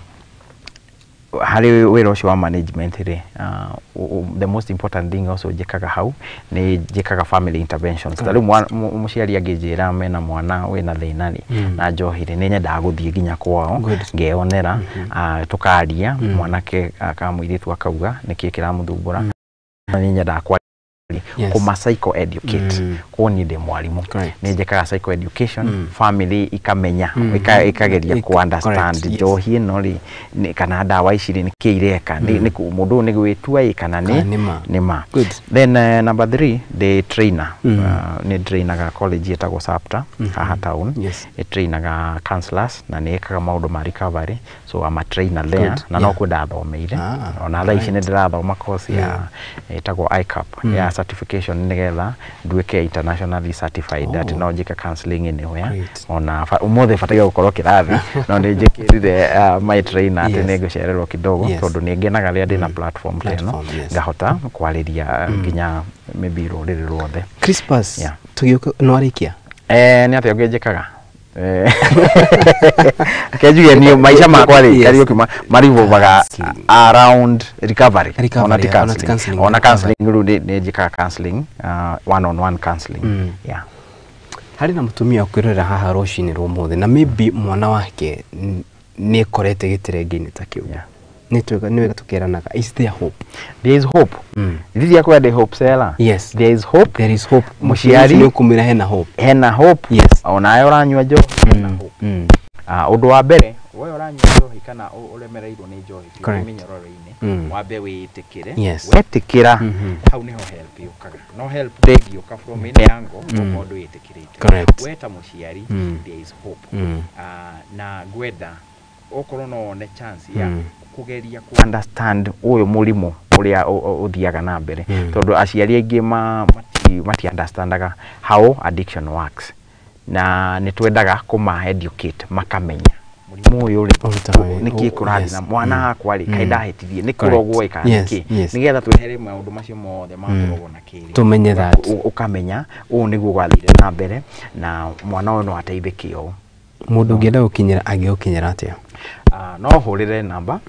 harĩ wĩra ũcio wa management rĩ, the most important thing also njĩkaga hau nĩ njĩkaga family interventions. Ta rĩu mũciari angĩnjĩra mena mwana wĩna thĩna rĩ na njohi rĩ, nĩ nyendaga gũthiĩ nginya kwao ngeyonera, tũkaria mwanake kana mũirĩtu akauga nĩkĩ kĩramũthumbũra. Nĩ nyendaga kwaria, kũma psycho educate. Koguo niĩ ndĩ mwarimũ, nĩ njĩkaga psycho education, family ikamenya, ikageria ku understand njohi ĩno rĩ kana ndawa ici rĩ nĩkĩ ireka, nĩ mũndũ ũyũ nĩ gwĩtua ĩ kana nĩ ma. Then number 3, ndĩ trainer. Nĩ trainaga college ĩtagwo SAPTA haha town, ĩtrainaga counselors na nĩ ĩkaga maũndũ ma recovery, so I'm a trainer there. Na no kuo ndathomeire, ona thaa ici nĩ ndĩrathoma course ya ĩtagwo ICAP ya certification nĩgetha nduĩke internationally certified atĩ no njĩke counseling anywhere. Ona ũmũthĩ bataire gũkorwo kĩrathi, no nĩ njĩkĩrire my trainer atĩ nĩ ngũcererwo kidogo, tondũ nĩ ngenaga rĩrĩa ndĩna platform ta ĩno ngahota kwarĩria nginya maybe rũrĩrĩ ruothe. Crispus, tũgĩũka no arĩkia? Nĩ atĩa ũngĩ njĩkaga? Kenjuge niĩ maica makwa rĩ, Kariũki, marivolvaga around recovery, ona ti counseling. Ona counseling rĩu nĩ njĩkaga counseling, one on one counseling. Yeah. Harĩ na mũtumia ũkwĩrorera haha rũcinĩ rwa ũmũthĩ na maybe mwana wake nĩ ekorete gĩterenge-inĩ ta kĩu. Nĩ wega tũkeranaga, is there hope? There is hope. Rĩrĩa kwenda ndĩ hope seller. Yes. There is hope. There is hope. Mũciari nĩ ũkũmwĩra hena hope. Hena hope. Yes. Onawe ũranyua njohi hena hope. Ũndũ wa mbere, we ũranyua njohi kana ũremereirwo nĩ njohi biũ mĩnyororo-inĩ, wambe wĩtĩkĩre. Wetĩkĩra, hau nĩho help yũkaga. No help ndĩngĩũka from any angle okorwo ndwĩtĩkĩrĩte. We ta mũciari, there is hope. Na ngwenda okorwo no wone chance ya kũgeria ku understand ũyũ mũrimũ ũrĩa ũthiaga na mbere, tondũ aciari aingĩ mati understandaga how addiction works, na nĩ twendaga kũma educate makamenya mũrimũ ũyũ rĩ nĩkĩ kũrathiĩ na mwana wakwa rĩ, kaĩ ndahĩtirie nĩ kũrogwo ĩ kana nĩkĩ, nĩgetha twehere maũndũ macio mothe ma kũrogwo na kĩrĩ. Tũmenye that. Ũkamenya ũũ nĩguo gwathire na mbere na mwana ũyũ no ateithĩke ũũ. Mũndũ ũngĩenda gũkinyĩra angĩgũkinyĩra atĩa? No hũrĩre namba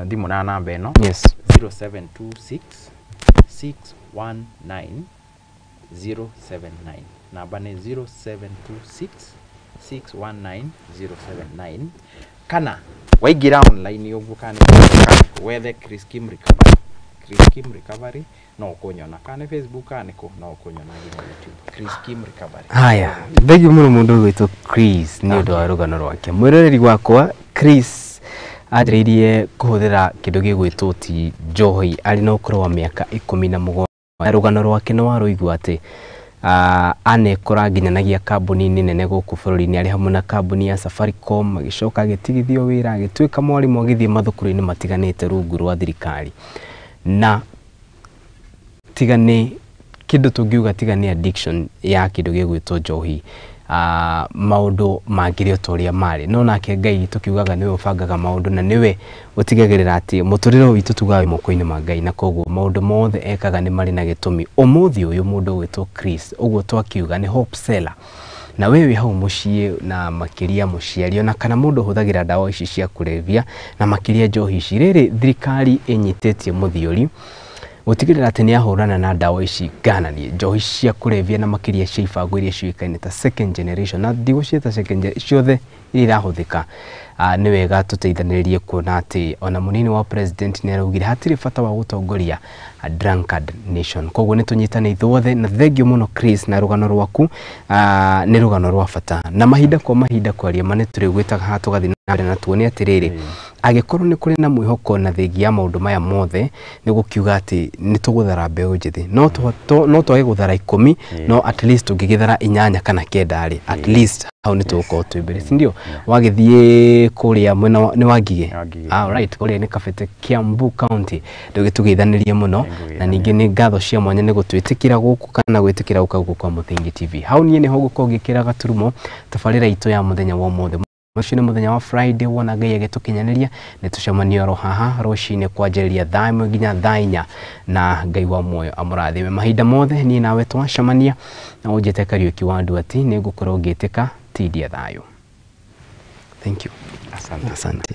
thimũ na namba ĩno 0726 619 079. Namba nĩ 0726 619 079. Kana waingĩra online ũguo kana wethe Chris Kim Recovery, Chris Kim Recovery no ũkũnyona, kana Facebook kana nĩkũ no ũkũnyona nginya YouTube, Chris Kim Recovery. Haya, thengiũ mũno mũndũ ũgwĩtwo Chris nĩ ũndũ wa rũgano rwake. Mwĩroreri wakwa, Chris anjĩrĩirie kũhũthĩra kĩndũ gĩgwĩtwo ti njohi arĩ na ũkũrũ wa mĩaka 17. Rũgano rwake nĩ warũigua atĩ anekora nginyanagia kambuni-inĩ nene gũkũ bũrũri-inĩ, arĩ hamwe na kambuni ya Safaricom, agĩcoka agĩtigithio wĩra, agĩtuĩka mwarimũ, agĩthiĩ mathukuru-inĩ matiganĩte rungu rwa thirikari. Na tiga nĩ kĩndũ tũngiuga tiga nĩ addiction ya kĩndũ gĩgwĩtwo njohi, maũndũ mangĩrĩ o ta ũrĩa marĩ. No nake Ngai tũkiugaga nĩwe ũbangaga maũndũ na nĩwe ũtigagĩrĩra atĩ mũtũrĩre witũ tugaga wĩ moko-inĩ ma Ngai, na koguo maũndũ mothe ekaga nĩ marĩ na gĩtũmi. Ũmũthĩ ũyũ mũndũ ũgwĩtwo Chris, ũguo twakiuga nĩ hope seller, na we wĩ hau mũciĩ na makĩria mũciari ona kana mũndũ ũhũthagĩra ndawa ici cia kũrebia na makĩria njohi ici, rĩrĩ thirikari ĩnyitĩtie mũthiori Gũtigĩrĩra atĩ nĩ ahũrana na ndawa ici ngananie, njohi cia kũrebia na makĩria cia ibango iria ciũĩkaine ta second generation, na ndigũciĩta second ciothe iria irahũthĩka. Nĩ wega tũteithanĩrĩrie kuona atĩ ona mũnini wa president nĩ araugire hatirĩ bata wa gũtongoria a drunkard nation. Koguo nĩ tũnyitane ithuothe, na thengiũ mũno Chris na rũgano rwaku, nĩ rũgano rwa bata, na mahinda kwa mahinda kwaria ma nĩ tũrĩgwĩtaga haha tũgathiĩ na mbere na tuone atĩrĩrĩ, angĩkorwo nĩ kũrĩ na mwĩhoko na thengia ya maũndũ maya mothe, nĩ gũkiuga atĩ nĩ tũgũthara mbeũ njĩthĩ, no twage gũthara 10, no at least tũngĩgĩthara 8 kana 9 rĩ, at least hau nĩ tũgũkorwo twĩ mbere, si ndio? Wagĩthiĩ kũrĩa mwena nĩ Wangige? All right, kũrĩa nĩ Kabete, Kiambu County. Ndũgĩtũgeithanĩrie mũno, na ningĩ nĩ ngatho cia mwanya nĩ gũtwĩtĩkĩra gũkũ kana gwĩtĩkĩra gũka gũkũ kwa Mũthingi TV. Hau niĩ nĩho ngũkorwo ngĩkĩra gaturumo tabarĩra itũ ya mũthenya wa ũmũthĩ. Ũcio nĩ mũthenya wa Friday, wona Ngai agĩtũkinyanĩria nĩ tũcemanio oro haha rũcinĩ kwanjĩrĩria thaa 1 nginya thaa 4, na Ngai wa muoyo amũrathime mahinda mothe. Niĩ nawe twacemania na ũnjĩte Kariũki wa Nduati, nĩ ngũkorwo ngĩtĩka tindia thayũ. Thank you. Asante. Asante.